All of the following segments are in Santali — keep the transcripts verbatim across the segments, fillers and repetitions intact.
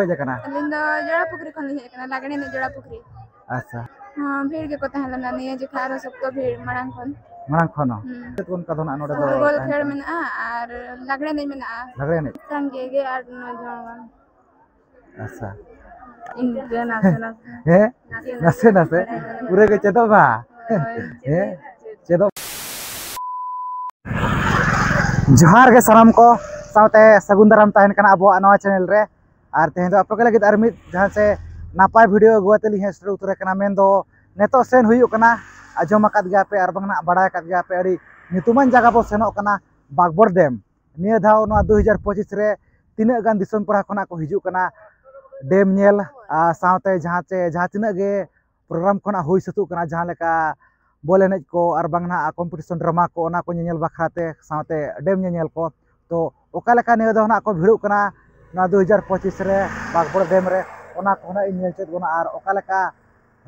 ᱦᱮᱡ ᱟᱠᱟᱱᱟ? ᱟᱹᱞᱤᱧ ᱫᱚ ᱡᱚᱲᱟ ᱯᱩᱠᱷᱨᱤ ᱠᱷᱚᱱ ᱞᱤᱧ ᱦᱮᱡ ᱟᱠᱟᱱᱟ, ᱞᱟᱜᱽᱲᱮ ᱮᱱᱮᱡ ᱡᱚᱲᱟ ᱯᱩᱠᱷᱨᱤ᱾ ᱟᱪᱪᱷᱟ᱾ ᱦᱚᱸ, ᱵᱷᱤᱲ ᱜᱮᱠᱚ ᱛᱟᱦᱮᱸ ᱞᱮᱱᱟ ᱱᱤᱭᱟᱹ ᱡᱚᱠᱷᱟ ᱟᱨᱚ ᱥᱚᱠᱛᱚ ᱵᱷᱤᱲ ᱢᱟᱲᱟᱝ ᱠᱷᱚᱱ᱾ ᱢᱟᱲᱟᱝ ᱠᱷᱚᱱ ᱦᱚᱸ? ᱦᱩᱸ᱾ ᱪᱮᱫ ᱠᱚ ᱚᱱᱠᱟ ᱫᱚ ᱱᱟᱜ ᱱᱚᱰᱮ ᱫᱚ ᱵᱚᱞ ᱛᱟᱦᱮᱱ ᱠᱷᱮᱞ ᱠᱟᱱᱟ? ᱢᱮᱱᱟᱜᱼᱟ ᱟᱨ ᱞᱟᱜᱽᱲᱮ ᱮᱱᱮᱡ ᱢᱮᱱᱟᱜᱼᱟ᱾ ᱞᱟᱜᱽᱲᱮ ᱮᱱᱮᱡ? ᱥᱟᱸᱜᱮ ᱜᱮ ᱟᱴ ᱱᱚ ᱡᱚᱱ ᱜᱟᱱ᱾ ᱟᱪᱪᱷᱟ᱾ ᱤᱱᱠᱟᱹ ᱱᱟᱥᱮ ᱱᱟᱥᱮ᱾ ᱦᱮᱸ? ᱱᱟᱥᱮ ᱱᱟᱥᱮ᱾ ᱯᱩᱨᱟᱹ ᱜᱮ ᱪᱮᱫᱚᱜ ᱵᱟ᱾ ᱦᱳᱭ, ᱦᱮᱸ? ᱪᱮᱫᱚᱜ᱾ ᱡᱚᱦᱟᱨ ᱜᱮ ᱥᱟᱱᱟᱢ ᱠᱚ, ᱥᱟᱶᱛᱮ ᱥᱟᱹᱜᱩᱱ ᱫᱟᱨᱟᱢ ᱛᱟᱦᱮᱱ ᱠᱟᱱᱟ ᱟᱵᱚᱣᱟᱜ ᱱᱚᱣᱟ channel ᱨᱮ᱾ ᱟᱨ ᱛᱮᱦᱮᱧ ᱫᱚ ᱟᱯᱮ ᱠᱚ ᱞᱟᱹᱜᱤᱫ ᱟᱨ ᱢᱤᱫ ᱡᱟᱦᱟᱸ ᱥᱮ ᱱᱟᱯᱟᱭ video ᱟᱹᱜᱩ ᱟᱛᱮ ᱞᱤᱧ ᱦᱮᱡ ᱥᱮᱴᱮᱨ ᱩᱛᱟᱹᱨ ᱟᱠᱟᱱᱟ᱾ ᱢᱮᱱᱫᱚ ᱱᱤᱛᱚᱜ ᱥᱮᱱ ᱦᱩᱭᱩᱜ ᱠᱟᱱᱟ, ᱟᱸᱡᱚᱢ ᱟᱠᱟᱫ ᱜᱮᱭᱟ ᱯᱮ ᱟᱨ ᱵᱟᱝ ᱱᱟᱜ ᱵᱟᱲᱟᱭ ᱟᱠᱟᱫ ᱜᱮᱭᱟ ᱯᱮ, ᱟᱹᱰᱤ ᱧᱩᱛᱩᱢᱟᱱ ᱡᱟᱭᱜᱟ ᱵᱚ ᱥᱮᱱᱚᱜ ᱠᱟᱱᱟ, ᱵᱟᱜᱽᱵᱚᱲ ᱰᱮᱢ᱾ ᱱᱤᱭᱟᱹ ᱫᱷᱟᱣ ᱱᱚᱣᱟ ᱫᱩ ᱦᱟᱡᱟᱨ ᱯᱚᱸᱪᱤᱥ ᱨᱮ ᱛᱤᱱᱟᱹᱜ ᱜᱟᱱ ᱫᱤᱥᱚᱢ ᱯᱟᱲᱟ ᱠᱷᱚᱱᱟᱜ ᱠᱚ ᱦᱤᱡᱩᱜ ᱠᱟᱱᱟ ᱰᱮᱢ ᱧᱮᱞ, ᱟᱨ ᱥᱟᱶᱛᱮ ᱡᱟᱦᱟᱸ ᱪᱮ, ᱡᱟᱦᱟᱸ ᱛᱤᱱᱟᱹᱜ ᱜᱮ program ᱠᱷᱚᱱᱟᱜ ᱦᱩᱭ ᱥᱟᱹᱛᱚᱜ ᱠᱟᱱᱟ, ᱡᱟᱦᱟᱸ ᱞᱮᱠᱟ ᱵᱚᱞ ᱮᱱᱮᱡ ᱠᱚ ᱟᱨ ᱵᱟᱝ ᱱᱟᱦᱟᱜ competition drama ᱠᱚ, ᱚᱱᱟ ᱠᱚ ᱧᱮᱧᱮᱞ ᱵᱟᱠᱷᱨᱟ ᱛᱮ, ᱥᱟᱶᱛᱮ ᱰᱮᱢ ᱧᱮᱧᱮᱞ ᱠᱚ᱾ ᱛᱚ ᱚᱠᱟ ᱞᱮᱠᱟ ᱱᱤᱭᱟᱹ ᱫᱷᱟᱣ ᱱᱟᱦᱟᱜ ᱠᱚ ᱵᱷᱤᱲᱚᱜ ᱠᱟᱱᱟ ᱱᱚᱣᱟ ᱫᱩ ᱦᱟᱡᱟᱨ ᱯᱚᱸᱪᱤᱥ ᱨᱮ ᱵᱟᱜᱽᱵᱚᱲ ᱰᱮᱢ ᱨᱮ, ᱚᱱᱟ ᱠᱚ ᱱᱟᱦᱟᱜ ᱤᱧ ᱧᱮᱞ ᱪᱮᱫ ᱵᱚᱱᱟ ᱟᱨ ᱚᱠᱟ ᱞᱮᱠᱟ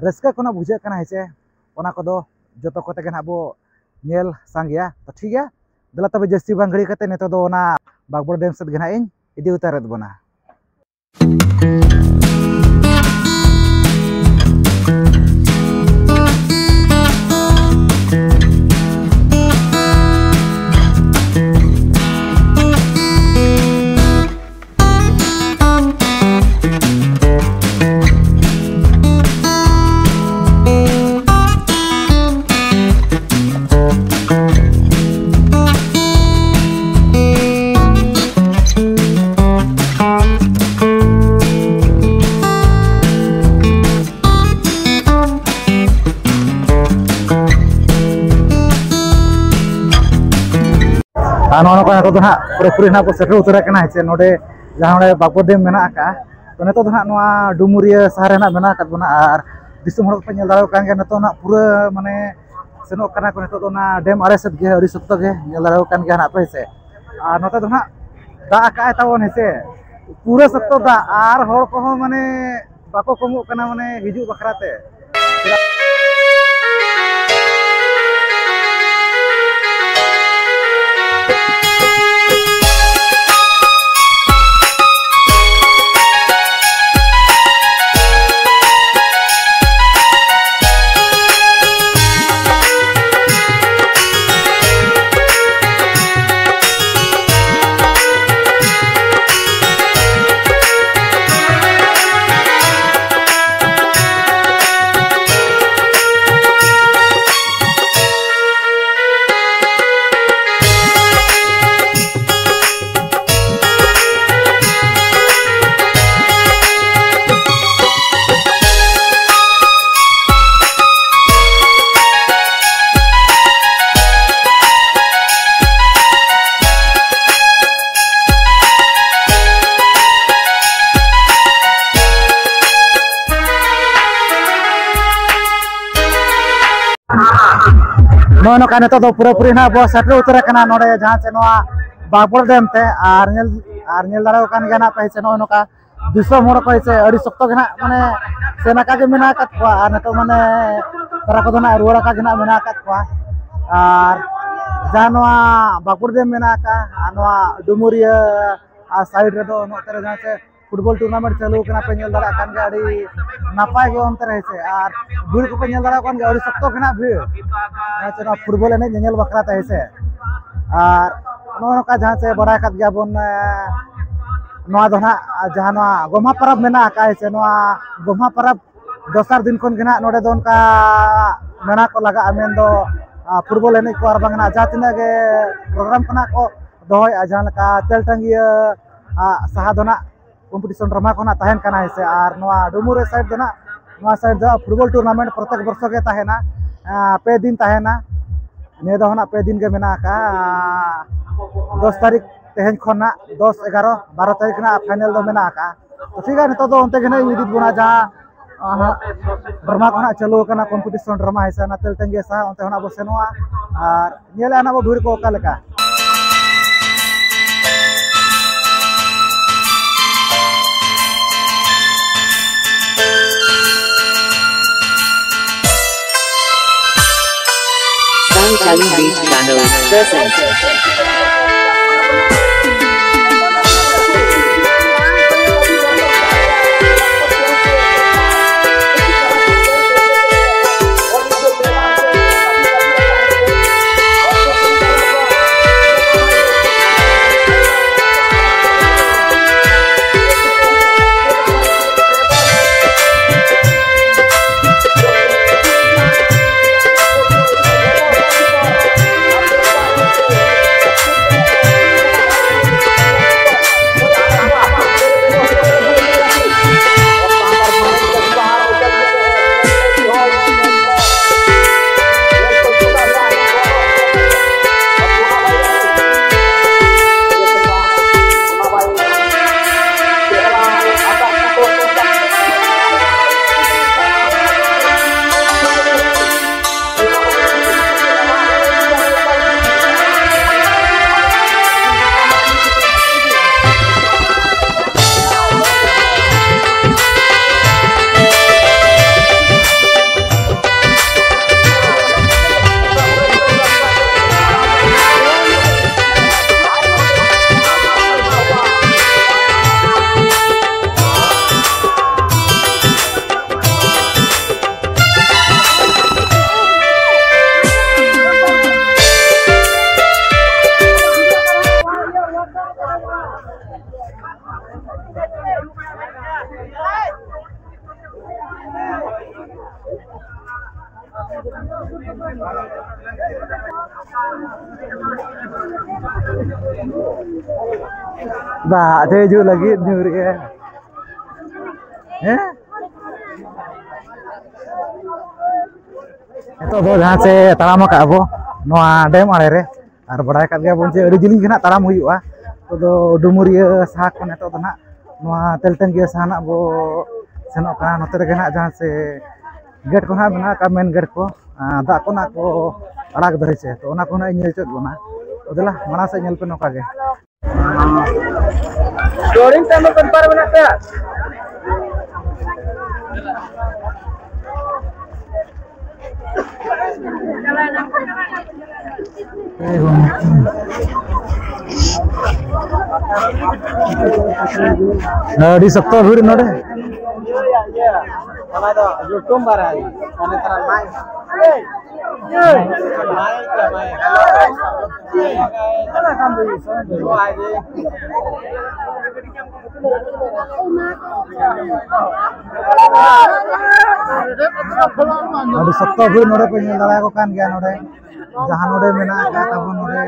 ᱨᱟᱹᱥᱠᱟᱹ ᱠᱚ ᱱᱟᱦᱟᱜ ᱵᱩᱡᱷᱟᱹᱜ ᱠᱟᱱᱟ, ᱦᱮᱸ ᱥᱮ? ᱚᱱᱟ ᱠᱚᱫᱚ ᱡᱚᱛᱚ ᱠᱚᱛᱮ ᱜᱮ ᱱᱟᱦᱟᱜ ᱵᱚ ᱧᱮᱞ ᱥᱟᱸᱜᱮᱭᱟ᱾ ᱛᱚ ᱴᱷᱤᱠ ᱜᱮᱭᱟ, ᱫᱮᱞᱟ ᱛᱚᱵᱮ ᱡᱟᱹᱥᱛᱤ ᱵᱟᱝ ᱜᱷᱟᱹᱲᱤ ᱠᱟᱛᱮ ᱱᱤᱛᱚᱜ ᱫᱚ ᱚᱱᱟ ᱵᱟᱜᱽᱵᱚᱲ ᱰᱮᱢ ᱥᱮᱫ ᱜᱮ ᱱᱟᱦᱟᱜ ᱤᱧ ᱤᱫᱤ ᱩᱛᱟᱹᱨᱮᱫ ᱵᱚᱱᱟ᱾ ᱟᱨ ᱱᱚᱜᱼᱚ ᱱᱚᱝᱠᱟ ᱱᱤᱛᱚᱜ ᱫᱚ ᱱᱟᱦᱟᱜ ᱯᱩᱨᱟᱹᱯᱩᱨᱤ ᱱᱟᱦᱟᱜ ᱵᱚ ᱥᱮᱴᱮᱨ ᱩᱛᱟᱹᱨ ᱟᱠᱟᱱᱟ, ᱦᱮᱸ ᱥᱮ? ᱱᱚᱰᱮ ᱡᱟᱦᱟᱸ ᱱᱚᱰᱮ ᱵᱟᱜᱽᱵᱚᱲ ᱰᱮᱢ ᱢᱮᱱᱟᱜ ᱟᱠᱟᱫᱼᱟ, ᱛᱚ ᱱᱤᱛᱚᱜ ᱫᱚ ᱱᱟᱦᱟᱜ ᱱᱚᱣᱟ ᱰᱩᱢᱩᱨᱤᱭᱟᱹ ᱥᱟᱦᱟᱨ ᱨᱮ ᱱᱟᱦᱟᱜ ᱢᱮᱱᱟᱜ ᱟᱠᱟᱫ ᱵᱚᱱᱟ᱾ ᱟᱨ ᱫᱤᱥᱚᱢ ᱦᱚᱲ ᱠᱚᱯᱮ ᱧᱮᱞ ᱫᱟᱲᱮᱭᱟᱜ ᱠᱟᱱ ᱜᱮᱭᱟ, ᱱᱤᱛᱚᱜ ᱱᱟᱦᱟᱜ ᱯᱩᱨᱟᱹ ᱢᱟᱱᱮ ᱥᱮᱱᱚᱜ ᱠᱟᱱᱟ ᱠᱚ ᱱᱤᱛᱚᱜ ᱫᱚ ᱚᱱᱟ ᱰᱮᱢ ᱟᱲᱮ ᱥᱮᱫ ᱜᱮ, ᱟᱹᱰᱤ ᱥᱚᱠᱛᱚ ᱜᱮ ᱧᱮᱞ ᱫᱟᱲᱮᱭᱟᱜ ᱠᱟᱱ ᱜᱮᱭᱟ ᱱᱟᱦᱟᱜ ᱯᱮ, ᱦᱮᱸ ᱥᱮ? ᱟᱨ ᱱᱚᱛᱮ ᱫᱚ ᱱᱟᱦᱟᱜ ᱫᱟᱜ ᱟᱠᱟᱫ ᱟᱭ ᱛᱟᱵᱚᱱ, ᱦᱮᱸ ᱥᱮ? ᱯᱩᱨᱟᱹ ᱥᱚᱠᱛᱚ ᱫᱟᱜ, ᱟᱨ ᱦᱚᱲ ᱠᱚᱦᱚᱸ ᱢᱟᱱᱮ ᱵᱟᱠᱚ ᱠᱚᱢᱚᱜ ᱠᱟᱱᱟ ᱢᱟᱱᱮ ᱦᱤᱡᱩᱜ ᱵᱟᱠᱷᱨᱟ ᱛᱮ᱾ ᱱᱚᱜᱼᱚ ᱱᱚᱝᱠᱟ ᱱᱤᱛᱚᱜ ᱫᱚ ᱯᱩᱨᱟᱹᱯᱩᱨᱤ ᱱᱟᱦᱟᱜ ᱵᱚ ᱥᱮᱴᱮᱨ ᱩᱛᱟᱹᱨ ᱟᱠᱟᱱᱟ ᱱᱚᱰᱮ, ᱡᱟᱦᱟᱸ ᱪᱮ ᱱᱚᱣᱟ ᱵᱟᱜᱽᱵᱚᱲ ᱰᱮᱢ ᱛᱮ᱾ ᱟᱨ ᱧᱮᱞ, ᱟᱨ ᱧᱮᱞ ᱫᱟᱲᱮᱭᱟᱜ ᱠᱟᱱ ᱜᱮᱭᱟ ᱱᱟᱦᱟᱜ ᱯᱮ ᱥᱮ, ᱱᱚᱜᱼᱚ ᱱᱚᱝᱠᱟ ᱫᱤᱥᱚᱢ ᱦᱚᱲ ᱠᱚ ᱥᱮ ᱟᱹᱰᱤ ᱥᱚᱠᱛᱚ ᱜᱮ ᱱᱟᱦᱟᱜ ᱢᱟᱱᱮ ᱥᱮᱱ ᱟᱠᱟ ᱜᱮ ᱢᱮᱱᱟᱜ ᱟᱠᱟᱫ ᱠᱚᱣᱟ᱾ ᱟᱨ ᱱᱤᱛᱚᱜ ᱢᱟᱱᱮ ᱛᱟᱨᱟ ᱠᱚᱫᱚ ᱱᱟᱦᱟᱜ ᱨᱩᱣᱟᱹᱲ ᱟᱠᱟ ᱜᱮ ᱱᱟᱦᱟᱜ ᱢᱮᱱᱟᱜ ᱟᱠᱟᱫ ᱠᱚᱣᱟ᱾ ᱟᱨ ᱡᱟᱦᱟᱸ ᱱᱚᱣᱟ ᱵᱟᱜᱽᱵᱚᱲ ᱰᱮᱢ ᱢᱮᱱᱟᱜ ᱟᱠᱟᱫ, ᱟᱨ ᱱᱚᱣᱟ ᱰᱩᱢᱩᱨᱤᱭᱟᱹ ᱟᱨ ᱥᱟᱭᱤᱰ ᱨᱮᱫᱚ ᱱᱚᱛᱮ ᱨᱮ ᱡᱟᱦᱟᱸ ᱥᱮ ᱯᱷᱩᱴᱵᱚᱞ ᱴᱩᱨᱱᱟᱢᱮᱱᱴ ᱪᱟᱹᱞᱩ ᱠᱟᱱᱟ, ᱯᱮ ᱧᱮᱞ ᱫᱟᱲᱮᱭᱟᱜ ᱠᱟᱱ ᱜᱮᱭᱟ, ᱟᱹᱰᱤ ᱱᱟᱯᱟᱭ ᱜᱮ ᱚᱱᱛᱮ ᱨᱮ ᱦᱮᱸ ᱥᱮ᱾ ᱟᱨ ᱵᱷᱤᱲ ᱠᱚᱯᱮ ᱧᱮᱞ ᱫᱟᱲᱮᱭᱟᱜ ᱠᱟᱱ ᱜᱮᱭᱟ, ᱟᱹᱰᱤ ᱥᱚᱠᱛᱚ ᱜᱮ ᱱᱟᱜ ᱵᱷᱤᱲ᱾ ᱦᱮᱸ ᱥᱮ, ᱱᱚᱣᱟ ᱯᱷᱩᱴᱵᱚᱞ ᱮᱱᱮᱡ ᱧᱮᱧᱮᱞ ᱵᱟᱠᱷᱨᱟ ᱛᱮ ᱦᱮᱸ ᱥᱮ᱾ ᱟᱨ ᱱᱚᱜᱼᱚ ᱱᱚᱝᱠᱟ ᱡᱟᱦᱟᱸ ᱥᱮ ᱵᱟᱲᱟᱭ ᱠᱟᱫ ᱜᱮᱭᱟ ᱵᱚᱱ, ᱮ, ᱱᱚᱣᱟ ᱫᱚ ᱱᱟᱜ ᱡᱟᱦᱟᱸ ᱱᱚᱣᱟ ᱜᱚᱢᱦᱟ ᱯᱚᱨᱚᱵᱽ ᱢᱮᱱᱟᱜ ᱟᱠᱟᱫ ᱦᱮᱸ ᱥᱮ, ᱱᱚᱣᱟ ᱜᱚᱢᱦᱟ ᱯᱚᱨᱚᱵᱽ ᱫᱚᱥᱟᱨ ᱫᱤᱱ ᱠᱷᱚᱱ ᱜᱮ ᱱᱟᱜ ᱱᱚᱰᱮ ᱫᱚ ᱚᱱᱠᱟ ᱢᱮᱞᱟ ᱠᱚ ᱞᱟᱜᱟᱜᱼᱟ, ᱢᱮᱱᱫᱚ, ᱟ, ᱯᱷᱩᱴᱵᱚᱞ ᱮᱱᱮᱡ ᱠᱚ ᱟᱨ ᱵᱟᱝ ᱱᱟᱜ ᱡᱟᱦᱟᱸ ᱛᱤᱱᱟᱹᱜ ᱜᱮ ᱯᱨᱳᱜᱨᱟᱢ ᱠᱚ ᱱᱟᱜ ᱠᱚ ᱫᱚᱦᱚᱭᱮᱫᱼᱟ, ᱡᱟᱦᱟᱸ ᱞᱮᱠᱟ ᱛᱮᱞ ᱴᱟᱺᱜᱤᱭᱟᱹ, ᱟ, ᱥᱟᱦᱟ ᱫᱚ ᱱᱟᱜ ᱠᱚᱢᱯᱤᱴᱤᱥᱚᱱ ᱰᱨᱟᱢᱟ ᱠᱚ ᱱᱟᱜ ᱛᱟᱦᱮᱱ ᱠᱟᱱᱟ ᱦᱮᱸ ᱥᱮ᱾ ᱟᱨ ᱱᱚᱣᱟ ᱰᱩᱢᱩᱨ ᱨᱮ ᱥᱟᱭᱤᱰ ᱫᱚ ᱱᱟᱜ, ᱱᱚᱣᱟ ᱥᱟᱭᱤᱰ ᱫᱚ ᱯᱷᱩᱴᱵᱚᱞ ᱴᱩᱨᱱᱟᱢᱮᱱᱴ ᱯᱨᱚᱛᱮᱠ ᱵᱚᱨᱥᱚ ᱜᱮ ᱛᱟᱦᱮᱱᱟ, ᱟ, ᱯᱮ ᱫᱤᱱ ᱛᱟᱦᱮᱱᱟ᱾ ᱱᱤᱭᱟᱹ ᱫᱚ ᱱᱟᱜ ᱯᱮ ᱫᱤᱱ ᱜᱮ ᱢᱮᱱᱟᱜ ᱟᱠᱟᱫᱼᱟ, ᱫᱚᱥ ᱛᱟᱹᱨᱤᱠᱷ ᱛᱮᱦᱮᱧ ᱠᱷᱚᱱ ᱱᱟᱜ ᱫᱚᱥ, ᱮᱜᱟᱨᱚ, ᱵᱟᱨᱚ ᱛᱟᱹᱨᱤᱠᱷ ᱱᱟᱜ ᱯᱷᱟᱭᱱᱮᱞ ᱫᱚ ᱢᱮᱱᱟᱜ ᱟᱠᱟᱫᱼᱟ᱾ ᱛᱚ ᱴᱷᱤᱠ ᱜᱮᱭᱟ, ᱱᱤᱛᱚᱜ ᱫᱚ ᱚᱱᱛᱮ ᱜᱮ ᱱᱟᱜ ᱤᱧ ᱤᱫᱤ ᱵᱚᱱᱟ, ᱡᱟᱦᱟᱸ, ᱟᱦᱟᱜ, ᱰᱨᱟᱢᱟ ᱠᱚ ᱱᱟᱜ ᱪᱟᱹᱞᱩ ᱟᱠᱟᱱᱟ, ᱠᱚᱢᱯᱤᱴᱤᱥᱚᱱ ᱰᱨᱟᱢᱟ ᱦᱮᱸ ᱥᱮ, ᱚᱱᱟ ᱛᱮᱞ ᱴᱟᱺᱜᱤᱭᱟᱹ ᱥᱟᱦᱟ, ᱚᱱᱛᱮ ᱠᱷᱚᱱᱟᱜ ᱵᱚ ᱥᱮᱱᱚᱜᱼᱟ ᱟᱨ ᱧᱮᱞᱮᱜᱼᱟ ᱱᱟᱜ ᱵᱚ ᱵᱷᱤᱲ ᱠᱚ ᱚᱠᱟ ᱞᱮᱠᱟ᱾ Sound Challenge Beat Channel presents. ᱫᱟᱜ ᱛᱮ ᱦᱤᱡᱩᱜ ᱞᱟᱹᱜᱤᱫ ᱧᱩᱨᱮᱜᱼᱟ᱾ ᱦᱮᱸ? ᱱᱤᱛᱚᱜ ᱫᱚ ᱡᱟᱦᱟᱸ ᱥᱮ ᱛᱟᱲᱟᱢ ᱟᱠᱟᱫ ᱟᱵᱚ ᱱᱚᱣᱟ ᱰᱮᱢ ᱟᱲᱮ ᱨᱮ, ᱟᱨ ᱵᱟᱲᱟᱭ ᱠᱟᱫ ᱜᱮᱭᱟ ᱵᱚᱱ ᱡᱮ ᱟᱹᱰᱤ ᱡᱤᱞᱤᱧ ᱜᱮ ᱱᱟᱜ ᱛᱟᱲᱟᱢ ᱦᱩᱭᱩᱜᱼᱟ᱾ ᱱᱤᱛᱚᱜ ᱫᱚ ᱰᱩᱢᱩᱨᱤᱭᱟᱹ ᱥᱟᱦᱟ ᱠᱷᱚᱱ ᱱᱤᱛᱚᱜ ᱫᱚ ᱱᱟᱜ ᱱᱚᱣᱟ ᱛᱮᱞᱴᱟᱹᱝᱜᱤᱭᱟᱹ ᱥᱟᱦᱟ ᱱᱟᱜ ᱵᱚ ᱥᱮᱱᱚᱜ ᱠᱟᱱᱟ᱾ ᱱᱚᱛᱮ ᱨᱮᱜᱮ ᱱᱟᱜ ᱡᱟᱦᱟᱸ ᱥᱮ ᱜᱮᱴ ᱠᱚ ᱱᱟᱜ ᱢᱮᱱᱟᱜ ᱟᱠᱟᱫ, ᱢᱮᱱ ᱜᱮᱴ ᱠᱚ, ᱟᱨ ᱫᱟᱜ ᱠᱚ ᱱᱟᱜ ᱠᱚ ᱟᱲᱟᱜ ᱫᱚ ᱦᱮᱸ ᱥᱮ, ᱛᱚ ᱚᱱᱟ ᱠᱚ ᱱᱟᱜ ᱤᱧ ᱧᱮᱞ ᱦᱚᱪᱚᱭᱮᱫ ᱵᱚᱱᱟ᱾ ᱛᱚ ᱫᱮᱞᱟ ᱢᱟᱲᱟᱝ ᱥᱮᱫ ᱧᱮᱞ ᱯᱮ ᱱᱚᱝᱠᱟ ᱜᱮ᱾ ᱰᱨᱚᱭᱤᱝ ᱛᱟᱭᱚᱢ ᱫᱚ ᱯᱮᱱ ᱯᱟᱨ ᱢᱮᱱᱟᱜ ᱛᱟᱭᱟ᱾ ᱟᱹᱰᱤ ᱥᱚᱠᱛᱚ ᱵᱷᱤᱲ ᱱᱚᱰᱮ᱾ ᱚᱱᱟ ᱫᱚ ᱧᱩᱛᱩᱢ ᱵᱟᱲᱟᱭ, ᱢᱟᱱᱮ ᱛᱟᱨᱟ ᱢᱟᱭ᱾ ᱟᱹᱰᱤ ᱥᱚᱠᱛᱚ ᱵᱷᱤᱲ ᱱᱚᱰᱮ ᱯᱮ ᱧᱮᱞ ᱫᱟᱲᱮᱭᱟᱠᱚ ᱠᱟᱱ ᱜᱮᱭᱟ᱾ ᱱᱚᱰᱮ ᱡᱟᱦᱟᱸ ᱱᱚᱰᱮ ᱢᱮᱱᱟᱜ ᱟᱠᱟᱫ ᱛᱟᱵᱚᱱ ᱱᱚᱰᱮ,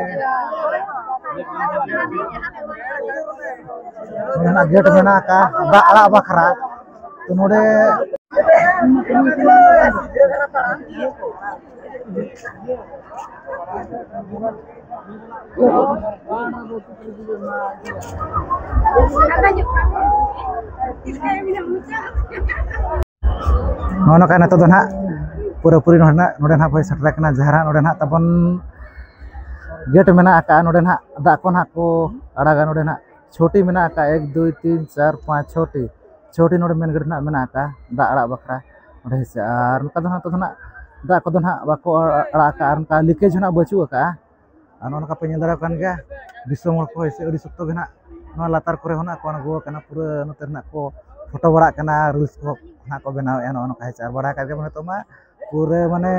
ᱱᱚᱰᱮᱱᱟᱜ ᱜᱮᱴ ᱢᱮᱱᱟᱜ ᱟᱠᱟᱫ ᱫᱟᱜ ᱟᱲᱟᱜ ᱵᱟᱠᱷᱨᱟ᱾ ᱛᱚ ᱱᱚᱰᱮ ᱱᱚᱜᱼᱚ ᱱᱚᱝᱠᱟ ᱱᱤᱛᱚᱜ ᱫᱚ ᱱᱟᱦᱟᱜ ᱯᱩᱨᱟᱹᱯᱩᱨᱤ ᱱᱚᱰᱮ ᱱᱟᱜ, ᱱᱚᱰᱮ ᱱᱟᱦᱟᱜ ᱵᱚᱱ ᱥᱮᱴᱮᱨ ᱟᱠᱟᱱᱟ, ᱡᱟᱦᱟᱸ ᱱᱚᱰᱮ ᱱᱟᱦᱟᱜ ᱛᱟᱵᱚᱱ ᱜᱮᱴ ᱢᱮᱱᱟᱜ ᱟᱠᱟᱫᱼᱟ᱾ ᱱᱚᱰᱮ ᱱᱟᱦᱟᱜ ᱫᱟᱜ ᱠᱚ ᱱᱟᱦᱟᱜ ᱠᱚ ᱟᱲᱟᱜᱟ᱾ ᱱᱚᱰᱮ ᱱᱟᱦᱟᱜ ᱪᱷᱚᱴᱤ ᱢᱮᱱᱟᱜ ᱟᱠᱟᱫᱼᱟ, ᱮᱠ, ᱫᱩᱭ, ᱛᱤᱱ, ᱪᱟᱨ, ᱯᱟᱸᱪ, ᱪᱷᱚᱴᱤ, ᱪᱷᱚᱴᱤ ᱱᱚᱰᱮ ᱢᱮᱱ ᱜᱮᱴ ᱱᱟᱦᱟᱜ ᱢᱮᱱᱟᱜ ᱟᱠᱟᱫᱼᱟ ᱫᱟᱜ ᱟᱲᱟᱜ ᱵᱟᱠᱷᱨᱟ ᱱᱚᱰᱮ, ᱦᱮᱸ ᱥᱮ᱾ ᱟᱨ ᱱᱚᱝᱠᱟ ᱫᱚ ᱱᱟᱦᱟᱜ ᱱᱤᱛᱚᱜ ᱫᱚ ᱱᱟᱦᱟᱜ ᱫᱟᱜ ᱠᱚᱫᱚ ᱱᱟᱦᱟᱜ ᱵᱟᱠᱚ ᱟᱲᱟᱜ ᱟᱠᱟᱫᱼᱟ, ᱟᱨ ᱱᱚᱝᱠᱟ ᱞᱤᱠᱮᱡᱽ ᱦᱚᱸ ᱱᱟᱦᱟᱜ ᱵᱟᱹᱪᱩᱜ ᱟᱠᱟᱫᱼᱟ᱾ ᱟᱨ ᱱᱚᱜᱼᱚ ᱱᱚᱝᱠᱟ ᱯᱮ ᱧᱮᱞ ᱫᱟᱲᱮᱭᱟᱜ ᱠᱟᱱ ᱜᱮᱭᱟ, ᱫᱤᱥᱚᱢ ᱦᱚᱲ ᱠᱚ ᱦᱚᱭ ᱥᱮ ᱟᱹᱰᱤ ᱥᱚᱠᱛᱚ ᱜᱮ ᱱᱟᱜ ᱱᱚᱣᱟ ᱞᱟᱛᱟᱨ ᱠᱚᱨᱮ ᱦᱚᱸ ᱱᱟᱜ ᱠᱚ ᱟᱬᱜᱚ ᱟᱠᱟᱱᱟ᱾ ᱯᱩᱨᱟᱹ ᱱᱚᱛᱮ ᱨᱮᱱᱟᱜ ᱠᱚ ᱯᱷᱳᱴᱳ ᱵᱟᱲᱟᱜ ᱠᱟᱱᱟ, ᱨᱤᱞᱥ ᱠᱚ ᱱᱟᱜ ᱠᱚ ᱵᱮᱱᱟᱣᱮᱫᱼᱟ᱾ ᱱᱚᱜᱼᱚ ᱱᱚᱝᱠᱟ ᱦᱮᱸ ᱥᱮ᱾ ᱟᱨ ᱵᱟᱲᱟᱭ ᱠᱟᱜ ᱜᱮᱭᱟ ᱵᱚᱱ ᱱᱤᱛᱚᱜ ᱢᱟ ᱯᱩᱨᱟᱹ ᱢᱟᱱᱮ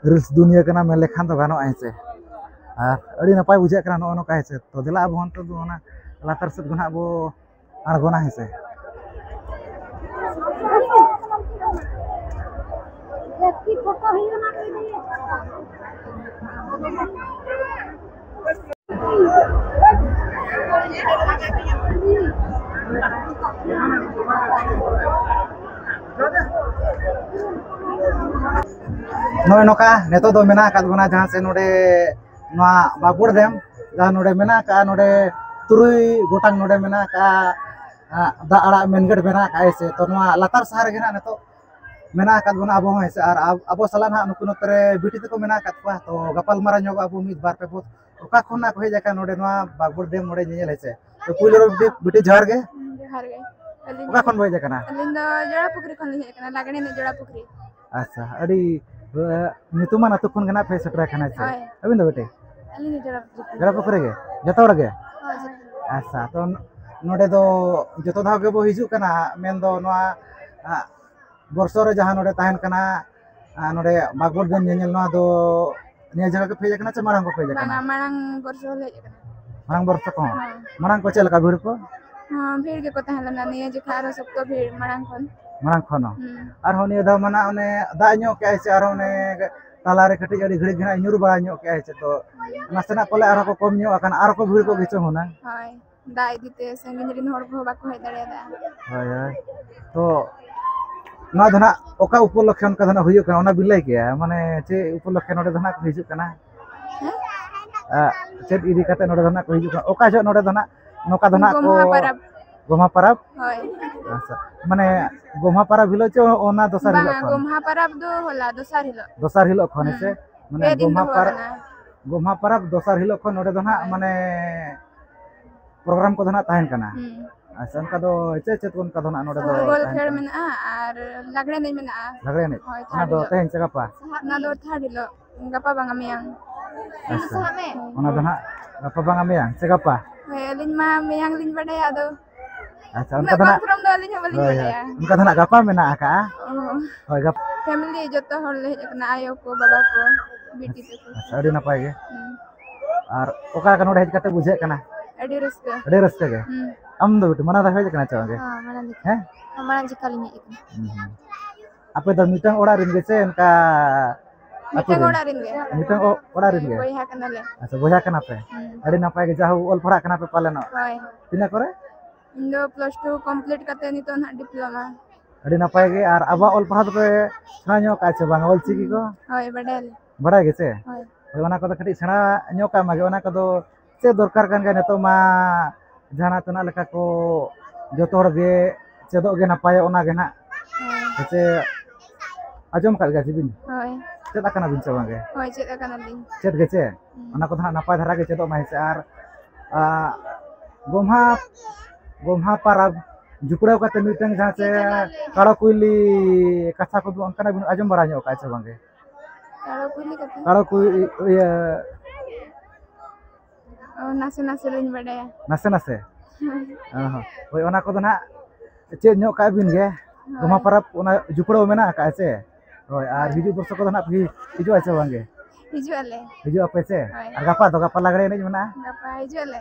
ᱨᱤᱞᱥ ᱫᱩᱱᱤᱭᱟᱹ ᱠᱟᱱᱟ ᱢᱮᱱ ᱞᱮᱠᱷᱟᱱ ᱫᱚ ᱜᱟᱱᱚᱜᱼᱟ ᱦᱮᱸ ᱥᱮ᱾ ᱟᱨ ᱟᱹᱰᱤ ᱱᱟᱯᱟᱭ ᱵᱩᱡᱷᱟᱹᱜ ᱠᱟᱱᱟ ᱱᱚᱜᱼᱚ ᱱᱚᱝᱠᱟ ᱦᱮᱸ ᱥᱮ᱾ ᱛᱚ ᱫᱮᱞᱟ ᱟᱵᱚ ᱦᱚᱸ ᱱᱤᱛᱚᱜ ᱫᱚ ᱚᱱᱟ ᱞᱟᱛᱟᱨ ᱥᱮᱫ ᱠᱷᱚᱱᱟᱜ ᱵᱚ ᱟᱬᱜᱚᱱᱟ ᱦᱮᱸ ᱥᱮ᱾ ᱱᱚᱜᱼᱚᱭ ᱱᱚᱝᱠᱟ ᱱᱤᱛᱚᱜ ᱫᱚ ᱢᱮᱱᱟᱜ ᱟᱠᱟᱫ ᱵᱚᱱᱟ ᱡᱟᱦᱟᱸ ᱥᱮ ᱱᱚᱰᱮ ᱱᱚᱣᱟ ᱵᱟᱸᱠᱵᱚᱲ ᱰᱮᱢ, ᱡᱟᱦᱟᱸ ᱱᱚᱰᱮ ᱢᱮᱱᱟᱜ ᱟᱠᱟᱫᱼᱟ, ᱱᱚᱰᱮ ᱛᱩᱨᱩᱭ ᱜᱚᱴᱟᱝ ᱱᱚᱰᱮ ᱢᱮᱱᱟᱜ ᱟᱠᱟᱫᱼᱟ, ᱟ, ᱫᱟᱜ ᱟᱲᱟᱜ ᱢᱮᱱ ᱜᱮᱴ ᱢᱮᱱᱟᱜ ᱟᱠᱟᱫᱼᱟ, ᱦᱮᱸ ᱥᱮ᱾ ᱛᱚ ᱱᱚᱣᱟ ᱞᱟᱛᱟᱨ ᱥᱟᱦᱟᱨ ᱨᱮᱜᱮ ᱱᱟᱜ ᱱᱤᱛᱚᱜ ᱢᱮᱱᱟᱜ ᱟᱠᱟᱫ ᱵᱚᱱᱟ ᱟᱵᱚ ᱦᱚᱸ, ᱦᱮᱸ ᱥᱮ᱾ ᱟᱨ ᱟᱵ-, ᱟᱵᱚ ᱥᱟᱞᱟᱜ ᱱᱟᱜ ᱱᱩᱠᱩ ᱱᱚᱛᱮ ᱨᱮ ᱵᱤᱴᱤ ᱛᱟᱠᱚ ᱢᱮᱱᱟᱜ ᱟᱠᱟᱫ ᱠᱚᱣᱟ, ᱛᱚ ᱜᱟᱯᱟᱞ ᱢᱟᱨᱟᱣ ᱧᱚᱜᱚᱜ ᱟᱵᱚ ᱢᱤᱫ ᱵᱟᱨ ᱯᱮ ᱯᱚᱫ᱾ ᱚᱠᱟ ᱠᱷᱚᱱ ᱱᱟᱜ ᱠᱚ ᱦᱮᱡ ᱟᱠᱟᱱ ᱱᱚᱰᱮ ᱱᱚᱣᱟ ᱵᱟᱸᱠᱵᱚᱲ ᱰᱮᱢ ᱱᱚᱰᱮ ᱧᱮᱧᱮᱞ, ᱦᱮᱸ ᱥᱮ? ᱛᱚ ᱯᱩᱭᱞᱩ ᱨᱮ ᱵᱤᱴᱤ, ᱵᱤᱴᱤ ᱡᱚᱦᱟᱨ ᱜᱮ᱾ ᱡᱚᱦᱟᱨ ᱜᱮ᱾ ᱟᱹᱞᱤᱧ ᱚᱠᱟ ᱠᱷᱚᱱ ᱵᱚ ᱦᱮᱡ ᱟᱠᱟᱱᱟ? ᱟᱹᱞᱤᱧ ᱫᱚ ᱡᱚᱲᱟ ᱯᱩᱠᱷᱨᱤ ᱠᱷᱚᱱ ᱞᱤᱧ ᱦᱮᱡ ᱟᱠᱟᱱᱟ, ᱞᱟᱜᱽᱲᱮ ᱮᱱᱮᱡ ᱡᱚᱲᱟ ᱯᱩᱠᱷᱨᱤ᱾ ᱟᱪᱪᱷᱟ, ᱟᱹᱰᱤ, ᱮ, ᱧᱩᱛᱩᱢᱟᱱ ᱟᱹᱛᱩ ᱠᱷᱚᱱ ᱜᱮ ᱱᱟᱜ ᱯᱮ ᱥᱮᱴᱮᱨ ᱟᱠᱟᱱᱟ, ᱥᱮ? ᱦᱳᱭ᱾ ᱟᱹᱵᱤᱱ ᱫᱚ ᱵᱤᱴᱤ? ᱟᱹᱞᱤᱧ ᱫᱚ ᱡᱚᱲᱟ ᱯᱩᱠᱷᱨᱤ ᱠᱷᱚᱱ᱾ ᱡᱚᱲᱟ ᱯᱩᱠᱷᱨᱤ ᱜᱮ? ᱡᱚᱛᱚ ᱦᱚᱲ ᱜᱮ? ᱦᱳᱭ, ᱡᱚᱛᱚ᱾ ᱟᱪᱪᱷᱟ, ᱛᱚ ᱱᱚᱰᱮ ᱫᱚ ᱡᱚᱛᱚ ᱫᱷᱟᱣ ᱜᱮᱵᱚ ᱦᱤᱡᱩᱜ ᱠᱟᱱᱟ, ᱢᱮᱱᱫᱚ ᱱᱚᱣᱟ, ᱟ, ᱵᱚᱨᱥᱚ ᱨᱮ ᱡᱟᱦᱟᱸ ᱱᱚᱰᱮ ᱛᱟᱦᱮᱱ ᱠᱟᱱᱟ, ᱟ, ᱱᱚᱰᱮ ᱵᱟᱸᱠᱵᱚᱲ ᱰᱮᱢ ᱧᱮᱧᱮᱞ, ᱱᱚᱣᱟ ᱫᱚ ᱱᱤᱭᱟᱹ ᱡᱟᱭᱜᱟ ᱜᱮᱯᱮ ᱦᱮᱡ ᱟᱠᱟᱱᱟ ᱥᱮ ᱢᱟᱲᱟᱝ ᱠᱚᱯᱮ ᱦᱮᱡ ᱟᱠᱟᱱᱟ? ᱵᱟᱝᱟ, ᱢᱟᱲᱟᱝ ᱵᱚᱨᱥᱚ ᱦᱚᱸᱞᱮ ᱦᱮᱡ ᱟᱠᱟᱱᱟ᱾ ᱢᱟᱲᱟᱝ ᱵᱚᱨᱥᱚ ᱠᱚᱦᱚᱸ? ᱦᱮᱸ᱾ ᱢᱟᱲᱟᱝ ᱠᱚ ᱪᱮᱫ ᱞᱮᱠᱟ ᱵᱷᱤᱲ ᱠᱚ? ᱦᱚᱸ, ᱵᱷᱤᱲ ᱜᱮᱠᱚ ᱛᱟᱦᱮᱸ ᱞᱮᱱᱟ᱾ ᱱᱤᱭᱟᱹ ᱡᱚᱠᱷᱟ ᱟᱨᱦᱚᱸ ᱥᱚᱠᱛᱚ ᱵᱷᱤᱲ ᱢᱟᱲᱟᱝ ᱠᱷᱚᱱ᱾ ᱢᱟᱲᱟᱝ ᱠᱷᱚᱱ ᱦᱚᱸ? ᱦᱩᱸ᱾ ᱟᱨᱦᱚᱸ ᱱᱤᱭᱟᱹ ᱫᱷᱟᱣ ᱢᱟ ᱱᱟᱜ ᱚᱱᱮ ᱫᱟᱜ ᱧᱚᱜ ᱠᱮᱜᱼᱟᱭ ᱥᱮ, ᱟᱨᱦᱚᱸ ᱚᱱᱮ ᱛᱟᱞᱟᱨᱮ ᱠᱟᱹᱴᱤᱡ ᱟᱹᱰᱤ ᱜᱷᱟᱹᱲᱤᱡ ᱜᱮ ᱱᱟᱜ ᱧᱩᱨ ᱵᱟᱲᱟ ᱧᱚᱜ ᱠᱮᱜᱼᱟᱭ ᱥᱮ, ᱛᱚ ᱱᱟᱥᱮᱱᱟᱜ ᱯᱟᱞᱮ ᱟᱨᱦᱚᱸ ᱠᱚ ᱠᱚᱢ ᱧᱚᱜ ᱟᱠᱟᱱᱟ, ᱟᱨᱦᱚᱸ ᱠᱚ ᱵᱷᱤᱲ ᱠᱚᱜ ᱜᱮᱪᱚ ᱦᱩᱱᱟᱹᱝ᱾ ᱦᱳᱭ᱾ ᱫᱟᱜ ᱤᱫᱤᱛᱮ ᱥᱟᱺᱜᱤᱧ ᱨᱮᱱ ᱦᱚᱲ ᱠᱚᱦᱚᱸ ᱵᱟᱠᱚ ᱦᱮᱡ ᱫᱟᱲᱮᱭᱟᱫᱟ᱾ ᱦᱳᱭ, ᱦᱳᱭ᱾ ᱛᱚ, ᱱᱚᱣᱟ ᱫᱚ ᱱᱟᱜ ᱚᱠᱟ ᱩᱯᱚᱞᱚᱠᱠᱷᱮ ᱚᱱᱠᱟ ᱫᱚ ᱱᱟᱜ ᱦᱩᱭᱩᱜ ᱠᱟᱱᱟ, ᱚᱱᱟ ᱵᱤᱱ ᱞᱟᱹᱭ ᱠᱮᱭᱟ? ᱢᱟᱱᱮ, ᱪᱮᱫ ᱩᱯᱚᱞᱚᱠᱠᱷᱮ ᱱᱚᱰᱮ ᱫᱚ ᱱᱟᱜ ᱠᱚ ᱦᱤᱡᱩᱜ ᱠᱟᱱᱟ? ᱦᱮᱸ? ᱟ, ᱪᱮᱫ ᱤᱫᱤ ᱠᱟᱛᱮ ᱱᱚᱰᱮ ᱫᱚ ᱱᱟᱜ ᱠᱚ ᱦᱤᱡᱩᱜ ᱠᱟᱱᱟ? ᱚᱠᱟ ᱡᱚᱦᱚᱜ ᱱᱚᱰᱮ ᱫᱚ ᱱᱟᱜ, ᱱᱚᱝᱠᱟ ᱫᱚ ᱱᱟᱜ ᱠᱚ ᱜᱚᱢᱦᱟ ᱯᱟᱨᱟᱵᱽ᱾ ᱜᱚᱢᱦᱟ ᱯᱟᱨᱟᱵᱽ? ᱦᱳᱭ᱾ ᱟᱪᱪᱷᱟ᱾ ᱢᱟᱱᱮ, ᱜᱚᱢᱦᱟ ᱯᱟᱨᱟᱵᱽ ᱦᱤᱞᱳᱜ ᱪᱮ ᱚᱱᱟ ᱫᱚᱥᱟᱨ ᱦᱤᱞᱳᱜ ᱵᱟᱝᱟ, ᱠᱷᱚᱱ? ᱜᱚᱢᱦᱟ ᱯᱟᱨᱟᱵᱽ ᱫᱚ ᱦᱚᱞᱟ, ᱫᱚᱥᱟᱨ ᱦᱤᱞᱳᱜ᱾ ᱫᱚᱥᱟᱨ ᱦᱤᱞᱳᱜ ᱠᱷᱚᱱ, ᱦᱩᱸ᱾ ᱦᱮᱸ ᱥᱮ? ᱢᱟᱱᱮ, ᱯᱮ ᱫᱤᱱ ᱜᱚᱢᱦᱟ ᱫᱚᱦᱚ ᱯᱟᱨᱟᱵᱽ, ᱟᱠᱟᱱᱟ᱾ ᱜᱚᱢᱦᱟ ᱯᱟᱨᱟᱵᱽ ᱫᱚᱥᱟᱨ ᱦᱤᱞᱳᱜ ᱠᱷᱚᱱ ᱱᱚᱰᱮ ᱫᱚ ᱱᱟᱜ, ᱦᱳᱭ᱾ ᱢᱟᱱᱮ, ᱯᱨᱳᱜᱨᱟᱢ ᱠᱚᱫᱚ ᱱᱟᱜ ᱛᱟᱦᱮᱱ ᱠᱟᱱᱟ᱾ ᱦᱩᱸ᱾ ᱟᱪᱪᱷᱟ, ᱚᱱᱠᱟ ᱫᱚ ᱪᱮᱫ ᱪᱮᱫ ᱠᱚ ᱚᱱᱠᱟ ᱫᱚ ᱱᱟᱜ ᱱᱚᱰᱮ ᱫᱚ ᱯᱷᱩᱴᱵᱚᱞ ᱛᱟᱦᱮᱱ ᱠᱷᱮᱞ ᱠᱟᱱᱟ? ᱢᱮᱱᱟᱜᱼᱟ ᱟᱨ ᱞᱟᱜᱽᱲᱮ ᱮᱱᱮᱡ ᱢᱮᱱᱟᱜᱼᱟ᱾ ᱞᱟᱜᱽᱲᱮ ᱮᱱᱮᱡ? ᱦᱳᱭ, ᱚᱱᱟ ᱛᱷᱟᱨᱰ ᱫᱚ ᱦᱤᱞᱳᱜ᱾ ᱛᱮᱦᱮᱧ ᱥᱮ ᱜᱟᱯᱟ? ᱚᱱᱟ ᱫᱚ ᱛᱷᱟᱨᱰ ᱦᱤᱞᱳᱜ, ᱜᱟᱯᱟ ᱵᱟᱝᱟ ᱢᱮᱭᱟᱝ᱾ ᱟᱪᱪᱷᱟ᱾ ᱦᱳᱭ᱾ ᱚᱱᱟ ᱫᱚ ᱱᱟᱜ ᱜᱟᱯᱟ ᱵᱟᱝᱟ ᱢᱮᱭᱟᱝ ᱥᱮ ᱜᱟᱯᱟ? ᱦᱳᱭ, ᱟᱹᱞᱤᱧ ᱢᱟ ᱢᱮᱭᱟᱝ ᱞᱤᱧ ᱵᱟᱰᱟᱭᱟ, ᱟᱫᱚ ᱟᱪᱪᱷᱟ, ᱚᱱᱠᱟ ᱩᱱᱟᱹᱜ ᱫᱚ ᱱᱟᱜ, ᱠᱚᱱᱯᱷᱟᱨᱢ ᱫᱚ ᱟᱹᱞᱤᱧ ᱦᱚᱸ ᱵᱟᱹᱞᱤᱧ ᱦᱳᱭ, ᱦᱳᱭ᱾ ᱵᱟᱰᱟᱭᱟ᱾ ᱚᱱᱠᱟ ᱫᱚ ᱱᱟᱜ ᱜᱟᱯᱟ ᱢᱮᱱᱟᱜ ᱟᱠᱟᱜᱼᱟ᱾ ᱚ᱾ ᱦᱳᱭ, ᱜᱟᱯᱟ᱾ ᱯᱷᱮᱢᱤᱞᱤ ᱡᱚᱛᱚ ᱦᱚᱲ ᱞᱮ ᱦᱮᱡ ᱟᱠᱟᱱᱟ, ᱟᱭᱳ ᱠᱚ, ᱵᱟᱵᱟ ᱠᱚ, ᱵᱤᱴᱤ ᱛᱟᱠᱚ᱾ ᱟᱪᱪᱷᱟ, ᱟᱹᱰᱤ ᱱᱟᱯᱟᱭ ᱜᱮ᱾ ᱦᱩᱸ᱾ ᱟᱨ ᱚᱠᱟ ᱞᱮᱠᱟ ᱱᱚᱰᱮ ᱦᱮᱡ ᱠᱟᱛᱮ ᱵᱩᱡᱷᱟᱹᱜ ᱠᱟᱱᱟ? ᱟᱹᱰᱤ ᱨᱟᱹᱥᱠᱟᱹ᱾ ᱟᱹᱰᱤ ᱨᱟᱹᱥᱠᱟᱹ ᱜᱮ? ᱦᱩᱸ᱾ ᱟᱢ ᱫᱚ ᱵᱤᱴᱤ, ᱢᱟᱲᱟᱝ ᱫᱷᱟᱣ ᱦᱮᱡ ᱟᱠᱟᱱᱟ ᱪᱮ ᱵᱟᱝ ᱜᱮ? ᱦᱚᱸ, ᱢᱟᱲᱟᱝ ᱡᱚᱠᱷᱟ᱾ ᱦᱮᱸ? ᱦᱚᱸ, ᱢᱟᱲᱟᱝ ᱡᱚᱠᱷᱟ ᱞᱤᱧ ᱦᱮᱡ ᱟᱠᱟᱱᱟ᱾ ᱦᱩᱸ, ᱦᱩᱸ᱾ ᱟᱯᱮ ᱫᱚ ᱢᱤᱫᱴᱟᱝ ᱚᱲᱟᱜ ᱨᱮᱱ ᱜᱮ ᱥᱮ ᱚᱱᱠᱟ ᱟᱹᱛᱩ ᱢᱤᱫᱴᱟᱝ ᱨᱮᱱ? ᱚᱲᱟᱜ ᱨᱮᱱ ᱜᱮ᱾ ᱢᱤᱫᱴᱟᱝ ᱚ-, ᱚᱲᱟᱜ ᱨᱮᱱ ᱜᱮ? ᱵᱚᱭᱦᱟ ᱠᱟᱱᱟᱞᱮ᱾ ᱟᱪᱪᱷᱟ, ᱵᱚᱭᱦᱟ ᱠᱟᱱᱟ ᱯᱮ᱾ ᱦᱩᱸ᱾ ᱟᱹᱰᱤ ᱱᱟᱯᱟᱭ ᱜᱮ, ᱡᱟ ᱦᱳᱠ, ᱚᱞ ᱯᱟᱲᱦᱟᱜ ᱠᱟᱱᱟ ᱯᱮ ᱯᱟᱞᱮᱱᱚᱜ? ᱦᱳᱭ᱾ ᱛᱤᱱᱟᱹᱜ ᱠᱚᱨᱮ? ᱤᱧ ᱫᱚ plus two complete ᱠᱟᱛᱮ ᱱᱤᱛᱚᱜ ᱱᱟᱦᱟᱜ diploma᱾ ᱟᱹᱰᱤ ᱱᱟᱯᱟᱭ ᱜᱮ᱾ ᱟᱨ ᱟᱵᱚᱣᱟᱜ ᱚᱞ ᱯᱟᱲᱦᱟᱣ ᱫᱚᱯᱮ ᱥᱮᱬᱟ ᱧᱚᱜ ᱠᱟᱜᱼᱟ ᱥᱮ ᱵᱟᱝ, ᱚᱞ ᱪᱤᱠᱤ ᱠᱚ? ᱦᱳᱭ, ᱵᱟᱰᱟᱭᱟᱞᱮ᱾ ᱵᱟᱰᱟᱭ ᱜᱮ ᱥᱮ? ᱦᱳᱭ᱾ ᱦᱳᱭ, ᱚᱱᱟ ᱠᱚᱫᱚ ᱠᱟᱹᱴᱤᱡ ᱥᱮᱬᱟ ᱧᱚᱜ ᱠᱟᱜ ᱢᱟᱜᱮ, ᱚᱱᱟ ᱠᱚᱫᱚ ᱪᱮᱫ ᱫᱚᱨᱠᱟᱨ ᱠᱟᱱ ᱜᱮᱭᱟ᱾ ᱱᱤᱛᱚᱜ ᱢᱟ ᱡᱟᱦᱟᱸ ᱛᱮᱱᱟᱜ ᱞᱮᱠᱟ ᱠᱚ ᱡᱚᱛᱚ ᱦᱚᱲ ᱜᱮ ᱪᱮᱫᱚᱜ ᱜᱮ ᱱᱟᱯᱟᱭᱟ, ᱚᱱᱟ ᱜᱮ ᱱᱟᱦᱟᱜ᱾ ᱦᱳᱭ᱾ ᱦᱮᱸᱥᱮ, ᱟᱸᱡᱚᱢ ᱟᱠᱟᱫ ᱜᱮᱭᱟ ᱪᱮ ᱵᱤᱱ? ᱦᱳᱭ᱾ ᱪᱮᱫ ᱟᱠᱟᱱᱟ ᱵᱤᱱ ᱥᱮ ᱵᱟᱝ ᱜᱮ? ᱦᱳᱭ, ᱪᱮᱫ ᱟᱠᱟᱱᱟᱞᱤᱧ᱾ ᱪᱮᱫ ᱜᱮ ᱪᱮ? ᱦᱩᱸ᱾ ᱚᱱᱟ ᱠᱚᱫᱚ ᱱᱟᱦᱟᱜ ᱱᱟᱯᱟᱭ ᱫᱷᱟᱨᱟ ᱜᱮ ᱪᱮᱫᱚᱜ ᱢᱟ, ᱦᱮᱸᱥᱮ᱾ ᱟᱨ, ᱟ, ᱜᱚᱢᱦᱟ, ᱜᱚᱢᱦᱟ ᱯᱟᱨᱟᱵᱽ ᱡᱩᱯᱲᱟᱹᱣ ᱠᱟᱛᱮ ᱢᱤᱫᱴᱟᱝ ᱡᱟᱦᱟᱸ ᱪᱮ ᱠᱟᱲᱚ ᱠᱩᱭᱞᱤ ᱠᱟᱛᱷᱟ ᱠᱚᱫᱚ ᱚᱱᱠᱟᱱᱟᱜ ᱵᱤᱱ ᱟᱸᱡᱚᱢ ᱵᱟᱲᱟ ᱧᱚᱜ ᱟᱠᱟᱫᱼᱟ ᱥᱮ ᱵᱟᱝ ᱜᱮ? ᱠᱟᱲᱚ ᱠᱩᱭᱞᱤ ᱠᱟᱛᱷᱟ? ᱠᱟᱲᱚ ᱠᱩᱭ-, ᱤᱭᱟᱹ᱾ ᱚ, ᱱᱟᱥᱮ ᱱᱟᱥᱮ ᱞᱤᱧ ᱵᱟᱰᱟᱭᱟ᱾ ᱱᱟᱥᱮ ᱱᱟᱥᱮ? ᱦᱳᱭ᱾ ᱚ ᱦᱚᱸ᱾ ᱦᱳᱭ, ᱚᱱᱟ ᱠᱚᱫᱚ ᱱᱟᱦᱟᱜ ᱪᱮᱫ ᱧᱚᱜ ᱠᱟᱜ ᱵᱤᱱ ᱜᱮ᱾ ᱦᱳᱭ᱾ ᱜᱚᱢᱦᱟ ᱯᱚᱨᱚᱵᱽ ᱚᱱᱟ ᱡᱩᱯᱲᱟᱹᱣ ᱢᱮᱱᱟᱜ ᱟᱠᱟᱫᱼᱟ ᱥᱮ? ᱦᱳᱭ, ᱟᱨ ᱦᱳᱭ᱾ ᱦᱤᱡᱩᱜ ᱵᱚᱨᱥᱚ ᱠᱚᱫᱚ ᱱᱟᱦᱟᱜ ᱯᱮ ᱦᱤᱡᱩᱜᱼᱟ ᱥᱮ ᱵᱟᱝ ᱜᱮ? ᱦᱤᱡᱩᱜ ᱟᱞᱮ᱾ ᱦᱤᱡᱩᱜ ᱟᱯᱮ ᱥᱮ? ᱦᱳᱭ᱾ ᱟᱨ ᱜᱟᱯᱟ ᱫᱚ, ᱜᱟᱯᱟ ᱞᱟᱜᱽᱲᱮ ᱮᱱᱮᱡ ᱢᱮᱱᱟᱜᱼᱟ? ᱜᱟᱯᱟ ᱦᱤᱡᱩᱜ ᱟᱞᱮ᱾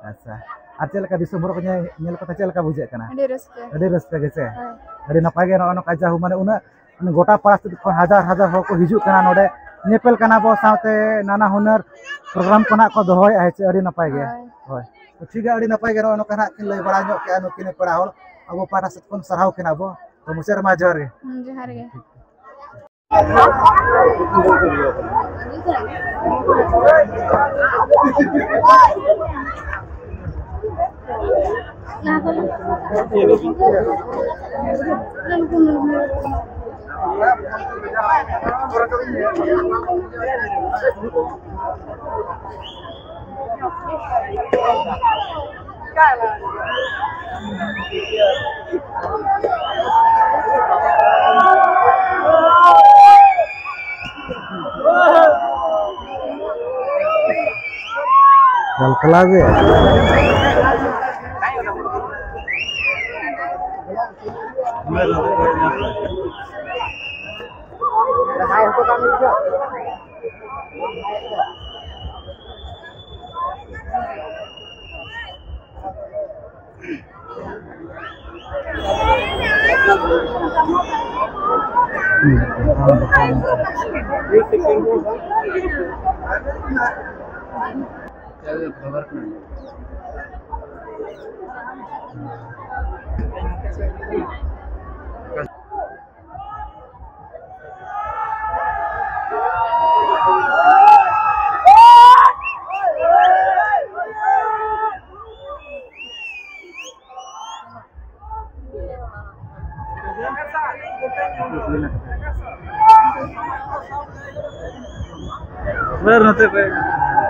ᱟᱪᱪᱷᱟ᱾ ᱟᱨ ᱪᱮᱫ ᱞᱮᱠᱟ ᱫᱤᱥᱚᱢ ᱦᱚᱲ ᱠᱚ ᱧᱮ-, ᱧᱮᱞ ᱠᱟᱛᱮ ᱪᱮᱫ ᱞᱮᱠᱟ ᱵᱩᱡᱷᱟᱹᱜ ᱠᱟᱱᱟ? ᱟᱹᱰᱤ ᱨᱟᱹᱥᱠᱟᱹ᱾ ᱟᱹᱰᱤ ᱨᱟᱹᱥᱠᱟᱹ ᱜᱮ ᱥᱮ? ᱦᱳᱭ᱾ ᱟᱹᱰᱤ ᱱᱟᱯᱟᱭ ᱜᱮ ᱱᱚᱜᱼᱚᱭ ᱱᱚᱝᱠᱟ ᱡᱟᱦᱳ ᱢᱟᱱᱮ ᱩᱱᱟᱹᱜ ᱢᱟᱱᱮ ᱜᱚᱴᱟ ᱯᱟᱲᱟ ᱥᱮᱫ ᱠᱷᱚᱱ ᱦᱟᱡᱟᱨ ᱦᱟᱡᱟᱨ ᱦᱚᱲ ᱠᱚ ᱦᱤᱡᱩᱜ ᱠᱟᱱᱟ ᱱᱚᱰᱮ, ᱧᱮᱯᱮᱞ ᱠᱟᱱᱟ ᱵᱚ, ᱥᱟᱶᱛᱮ ᱱᱟᱱᱟ ᱦᱩᱱᱟᱹᱨ program ᱠᱚ ᱱᱟᱦᱟᱜ ᱠᱚ ᱫᱚᱦᱚᱭᱮᱫᱼᱟ, ᱦᱮᱸ ᱥᱮ, ᱟᱹᱰᱤ ᱱᱟᱯᱟᱭ ᱜᱮ᱾ ᱦᱳᱭ᱾ ᱦᱳᱭ᱾ ᱛᱚ ᱴᱷᱤᱠ ᱜᱮᱭᱟ, ᱟᱹᱰᱤ ᱱᱟᱯᱟᱭ ᱜᱮ ᱱᱚᱜᱼᱚᱭ ᱱᱚᱝᱠᱟ ᱱᱟᱦᱟᱜ ᱠᱤᱱ ᱞᱟᱹᱭ ᱵᱟᱲᱟ ᱧᱚᱜ ᱠᱮᱜᱼᱟ ᱱᱩᱠᱤᱱ ᱯᱮᱲᱟ ᱦᱚᱲ, ᱟᱵᱚ ᱯᱟᱦᱴᱟ ᱥᱮᱫ ᱠᱷᱚᱱ ᱥᱟᱨᱦᱟᱣ ᱠᱤᱱᱟ ᱵᱚ᱾ ᱛᱚ ᱢᱩᱪᱟᱹᱫ ᱨᱮᱢᱟ ᱡᱚᱦᱟᱨ ᱜᱮ᱾ ᱦᱩᱸ, ᱡᱚᱦᱟᱨ ᱜᱮ᱾ ᱠᱟᱞᱠᱟᱞᱟ ᱜᱮ᱾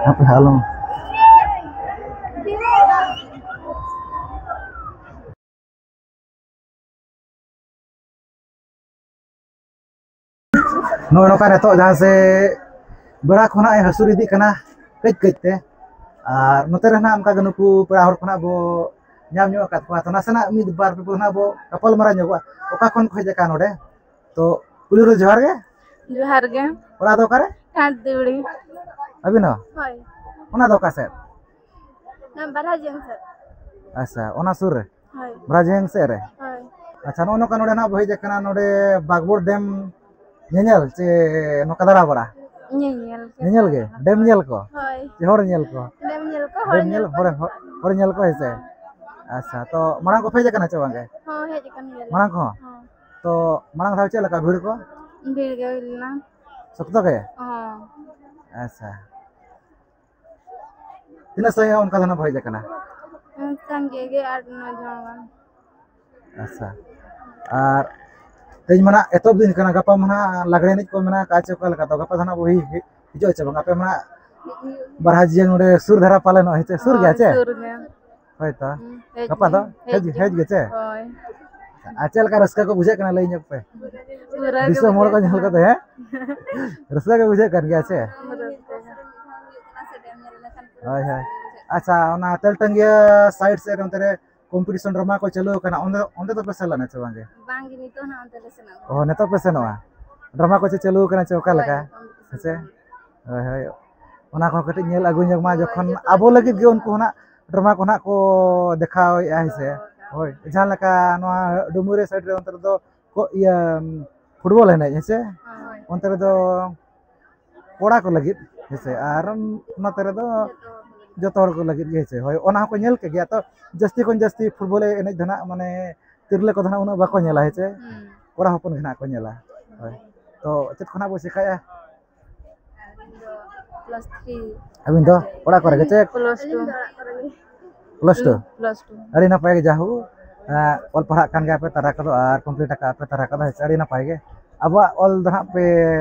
ᱦᱟᱯᱮ ᱟᱞᱚᱢ᱾ ᱱᱚᱜᱼᱚ ᱱᱚᱝᱠᱟ ᱱᱤᱛᱚᱜ ᱡᱟᱦᱟᱸ ᱥᱮ ᱵᱮᱲᱟ ᱠᱷᱚᱱᱟᱜ ᱮ ᱦᱟᱹᱥᱩᱨ ᱤᱫᱤᱜ ᱠᱟᱱᱟ ᱠᱟᱹᱡ ᱠᱟᱹᱡ ᱛᱮ᱾ ᱟᱨ ᱱᱚᱛᱮ ᱨᱮ ᱱᱟᱜ ᱚᱱᱠᱟ ᱜᱮ ᱱᱩᱠᱩ ᱯᱮᱲᱟ ᱦᱚᱲ ᱠᱷᱚᱱᱟᱜ ᱵᱚ ᱧᱟᱢ ᱧᱚᱜ ᱟᱠᱟᱫ ᱠᱚᱣᱟ᱾ ᱛᱚ ᱱᱟᱥᱮᱱᱟᱜ ᱢᱤᱫ ᱵᱟᱨ ᱯᱮ ᱱᱟᱜ ᱵᱚ ᱜᱟᱯᱟᱞ ᱢᱟᱨᱟᱣ ᱧᱚᱜᱚᱜᱼᱟ᱾ ᱚᱠᱟ ᱠᱷᱚᱱ ᱠᱚ ᱦᱮᱡ ᱟᱠᱟᱱᱟ ᱱᱚᱰᱮ? ᱛᱚ ᱯᱩᱭᱞᱩ ᱨᱮ ᱡᱚᱦᱟᱨ ᱜᱮ᱾ ᱡᱚᱦᱟᱨ ᱜᱮ᱾ ᱚᱲᱟᱜ ᱫᱚ ᱚᱠᱟᱨᱮ? ᱠᱟᱸᱛ ᱫᱤᱣᱲᱤ᱾ ᱟᱹᱵᱤᱱ ᱦᱚᱸ? ᱦᱳᱭ᱾ ᱚᱱᱟ ᱫᱚ ᱚᱠᱟ ᱥᱮᱫ? ᱱᱚᱣᱟ ᱵᱟᱨᱦᱟ ᱡᱤᱭᱟᱹᱝ ᱥᱮᱫ᱾ ᱟᱪᱪᱷᱟ, ᱚᱱᱟ ᱥᱩᱨ ᱨᱮ? ᱦᱳᱭ᱾ ᱵᱟᱨᱦᱟ ᱡᱤᱭᱟᱹᱝ ᱥᱮᱫ ᱨᱮ? ᱦᱳᱭ᱾ ᱟᱪᱪᱷᱟ, ᱱᱚᱜᱼᱚ ᱱᱚᱝᱠᱟ ᱱᱚᱰᱮ ᱱᱟᱜ ᱵᱚ ᱦᱮᱡ ᱟᱠᱟᱱᱟ, ᱱᱚᱰᱮ ᱵᱟᱜᱽᱵᱚᱲ ᱰᱮᱢ ᱧᱮᱧᱮᱞ ᱪᱮ ᱱᱚᱝᱠᱟ ᱫᱟᱬᱟ ᱵᱟᱲᱟ? ᱧᱮᱧᱮᱞ ᱜᱮ᱾ ᱧᱮᱧᱮᱞ ᱜᱮ? ᱰᱮᱢ ᱧᱮᱞ ᱠᱚ? ᱦᱳᱭ᱾ ᱪᱮ ᱦᱚᱲ ᱧᱮᱞ ᱠᱚ? ᱰᱮᱢ ᱧᱮᱞ ᱠᱚ, ᱦᱚᱲ ᱰᱮᱢ ᱧᱮᱞ ᱧᱮᱞ, ᱠᱚ᱾ ᱦᱚᱲ, ᱦᱚᱲ ᱧᱮᱞ ᱠᱚ, ᱦᱮᱸ ᱥᱮ? ᱟᱪᱪᱷᱟ, ᱛᱚ ᱢᱟᱲᱟᱝ ᱠᱚ ᱦᱮᱡ ᱟᱠᱟᱱᱟ ᱪᱮ ᱵᱟᱝ ᱜᱮ? ᱦᱚᱸ, ᱦᱮᱡ ᱟᱠᱟᱱ ᱜᱮᱭᱟᱞᱮ᱾ ᱢᱟᱲᱟᱝ ᱠᱚᱦᱚᱸ? ᱦᱚᱸ᱾ ᱛᱚ ᱢᱟᱲᱟᱝ ᱫᱷᱟᱣ ᱪᱮᱫ ᱞᱮᱠᱟ ᱵᱷᱤᱲ ᱠᱚ? ᱵᱷᱤᱲ ᱜᱮ ᱦᱩᱭ ᱞᱮᱱᱟ᱾ ᱥᱚᱠᱛᱚ ᱜᱮ? ᱦᱚᱸ᱾ ᱟᱪᱪᱷᱟ᱾ ᱛᱤᱱᱟᱹᱜ ᱥᱟᱸᱜᱮ ᱚᱱᱠᱟ ᱫᱚ ᱱᱟᱜ ᱵᱚ ᱦᱮᱡ ᱟᱠᱟᱱᱟ? ᱥᱟᱸᱜᱮ ᱜᱮ, ᱟᱴ ᱱᱚ ᱡᱚᱱ ᱜᱟᱱ᱾ ᱟᱪᱪᱷᱟ᱾ ᱟᱨ ᱛᱮᱦᱮᱧ ᱢᱟ ᱱᱟᱜ ᱮᱛᱚᱦᱚᱵ ᱫᱤᱱ ᱠᱟᱱᱟ, ᱜᱟᱯᱟ ᱢᱟ ᱱᱟᱜ ᱞᱟᱜᱽᱲᱮ ᱮᱱᱮᱡ ᱠᱚ ᱢᱮᱱᱟᱜ ᱟᱠᱟᱫ ᱪᱮ ᱚᱠᱟ ᱞᱮᱠᱟ? ᱛᱚ ᱜᱟᱯᱟ ᱫᱚ ᱱᱟᱜ ᱵᱚ ᱦᱤ-, ᱦᱤ-, ᱦᱤᱡᱩᱜᱼᱟ ᱪᱮ ᱵᱟᱝ? ᱟᱯᱮ ᱢᱟ ᱱᱟᱜ ᱵᱟᱨᱦᱟ ᱡᱤᱭᱟᱹᱝ ᱱᱚᱰᱮ ᱥᱩᱨ ᱫᱷᱟᱨᱟ ᱯᱟᱞᱮᱱᱚᱜ, ᱦᱮᱸ ᱪᱮ? ᱥᱩᱨ ᱜᱮᱭᱟ ᱦᱳᱭ, ᱪᱮ? ᱥᱩᱨ ᱜᱮ᱾ ᱦᱳᱭ ᱛᱚ᱾ ᱦᱩᱸ, ᱦᱮᱡ ᱜᱟᱯᱟ ᱜᱮ, ᱫᱚ ᱦᱮᱡ ᱦᱮᱡ, ᱜᱮ᱾ ᱦᱮᱡ ᱜᱮ ᱪᱮ? ᱦᱳᱭ᱾ ᱟᱨ ᱪᱮᱫ ᱞᱮᱠᱟ ᱨᱟᱹᱥᱠᱟᱹ ᱠᱚ ᱵᱩᱡᱷᱟᱹᱜ ᱠᱟᱱᱟ ᱞᱟᱹᱭ ᱧᱚᱜ ᱯᱮ? ᱯᱩᱨᱟᱹ ᱜᱮ ᱫᱤᱥᱚᱢ ᱦᱚᱲ ᱠᱚ ᱵᱩᱡᱷᱟᱹᱜ ᱧᱮᱞ ᱠᱟᱱᱟ᱾ ᱠᱟᱛᱮ, ᱦᱮᱸ? ᱨᱟᱹᱥᱠᱟᱹ ᱜᱮ ᱵᱩᱡᱷᱟᱹᱜ ᱠᱟᱱ ᱜᱮᱭᱟ ᱪᱮ? ᱯᱩᱨᱟᱹ ᱨᱟᱹᱥᱠᱟᱹ ᱜᱮ᱾ ᱦᱳᱭ, ᱦᱳᱭ᱾ ᱟᱪᱪᱷᱟ, ᱚᱱᱟ ᱛᱮᱞᱴᱟᱹᱝᱜᱤᱭᱟᱹ side ᱥᱮᱫ ᱨᱮ ᱚᱱᱛᱮ ᱨᱮ competition drama ᱠᱚ ᱪᱟᱹᱞᱩ ᱟᱠᱟᱱᱟ, ᱚᱸᱰᱮ, ᱚᱸᱰᱮ ᱫᱚᱯᱮ ᱥᱮᱱ ᱞᱮᱱᱟ ᱪᱮ ᱵᱟᱝ ᱜᱮ? ᱵᱟᱝ ᱜᱮ, ᱱᱤᱛᱚᱜ ᱱᱟᱜ ᱚᱱᱛᱮ ᱞᱮ ᱥᱮᱱᱚᱜ ᱠᱟᱱᱟ᱾ ᱚ, ᱱᱤᱛᱚᱜ ᱯᱮ ᱥᱮᱱᱚᱜᱼᱟ? drama ᱠᱚ ᱪᱮ ᱪᱟᱹᱞᱩ ᱟᱠᱟᱱᱟ ᱪᱮ ᱚᱠᱟ ᱦᱳᱭ, ᱞᱮᱠᱟ? competition ᱦᱮᱸ ᱥᱮ? ᱪᱟᱹᱞᱩ ᱟᱠᱟᱱᱟ᱾ ᱦᱳᱭ, ᱦᱳᱭ᱾ ᱚᱱᱟ ᱠᱚᱦᱚᱸ ᱠᱟᱹᱴᱤᱡ ᱧᱮᱞ ᱟᱹᱜᱩ ᱧᱚᱜ ᱢᱟ, ᱦᱳᱭ, ᱡᱚᱠᱷᱚᱱ ᱡᱚᱛᱚ ᱟᱵᱚ ᱦᱚᱲ ᱞᱟᱹᱜᱤᱫ ᱜᱮ ᱩᱱᱠᱩ ᱦᱚᱸ ᱱᱟᱜ drama ᱠᱚ ᱱᱟᱜ ᱠᱚ ᱫᱮᱠᱷᱟᱣᱮᱫᱼᱟ, ᱦᱮᱸ ᱥᱮ? ᱦᱳᱭ᱾ ᱦᱳᱭ, ᱡᱟᱦᱟᱸ ᱞᱮᱠᱟ ᱱᱚᱣᱟ ᱰᱩᱢᱩᱨᱤᱭᱟᱹ side ᱨᱮ ᱚᱱᱛᱮ ᱨᱮᱫᱚ ᱠᱚ, ᱤᱭᱟᱹ, ᱯᱷᱩᱴᱵᱚᱞ ᱮᱱᱮᱡ, ᱦᱮᱸ ᱥᱮ? ᱚᱱᱛᱮ ᱨᱮᱫᱚ ᱠᱚᱲᱟ ᱠᱚ ᱞᱟᱹᱜᱤᱫ, ᱦᱮᱸ ᱥᱮ? ᱟᱨ ᱱᱚᱛᱮ ᱨᱮᱫᱚ ᱡᱚᱛᱚ ᱦᱚᱲ ᱠᱚ ᱞᱟᱹᱜᱤᱫ ᱜᱮ, ᱦᱮᱸ ᱥᱮ? ᱦᱳᱭ, ᱚᱱᱟ ᱦᱚᱸᱠᱚ ᱧᱮᱞ ᱠᱮᱫ ᱜᱮᱭᱟ᱾ ᱛᱚ ᱡᱟᱹᱥᱛᱤ ᱠᱷᱚᱱ ᱡᱟᱹᱥᱛᱤ ᱯᱷᱩᱴᱵᱚᱞ ᱮᱱᱮᱡ ᱫᱚ ᱱᱟᱜ, ᱢᱟᱱᱮ, ᱛᱤᱨᱞᱟᱹ ᱠᱚᱫᱚ ᱱᱟᱜ ᱩᱱᱟᱹᱜ ᱵᱟᱠᱚ ᱧᱮᱞᱟ, ᱦᱮᱸ ᱥᱮ? ᱦᱩᱸ᱾ ᱠᱚᱲᱟ ᱦᱚᱯᱚᱱ ᱜᱮ ᱱᱟᱜ ᱠᱚ ᱧᱮᱞᱟ᱾ ᱦᱳᱭ᱾ ᱛᱚ ᱪᱮᱫ ᱠᱷᱚᱱᱟᱜ ᱵᱚ ᱪᱮᱠᱟᱭᱟ? ᱤᱧ ᱫᱚ plus three᱾ ᱟᱹᱵᱤᱱ ᱫᱚ ᱚᱲᱟᱜ ᱠᱚᱨᱮ ᱜᱮ ᱪᱮ? Plus two᱾ Plus two᱾ Plus two᱾ ᱟᱹᱰᱤ ᱱᱟᱯᱟᱭ ᱜᱮ, ᱡᱟᱦᱳ, ᱮᱸ, ᱚᱞ ᱯᱟᱲᱦᱟᱜ ᱠᱟᱱ ᱜᱮᱭᱟ ᱯᱮ ᱛᱟᱨᱟ ᱠᱚᱫᱚ ᱟᱨ complete ᱟᱠᱟᱫ ᱯᱮ ᱛᱟᱨᱟ ᱠᱚᱫᱚ, ᱦᱮᱸ ᱥᱮ, ᱟᱹᱰᱤ ᱱᱟᱯᱟᱭ ᱜᱮ᱾ ᱟᱵᱚᱣᱟᱜ ᱚᱞ ᱫᱚ ᱦᱟᱸᱜ ᱯᱮ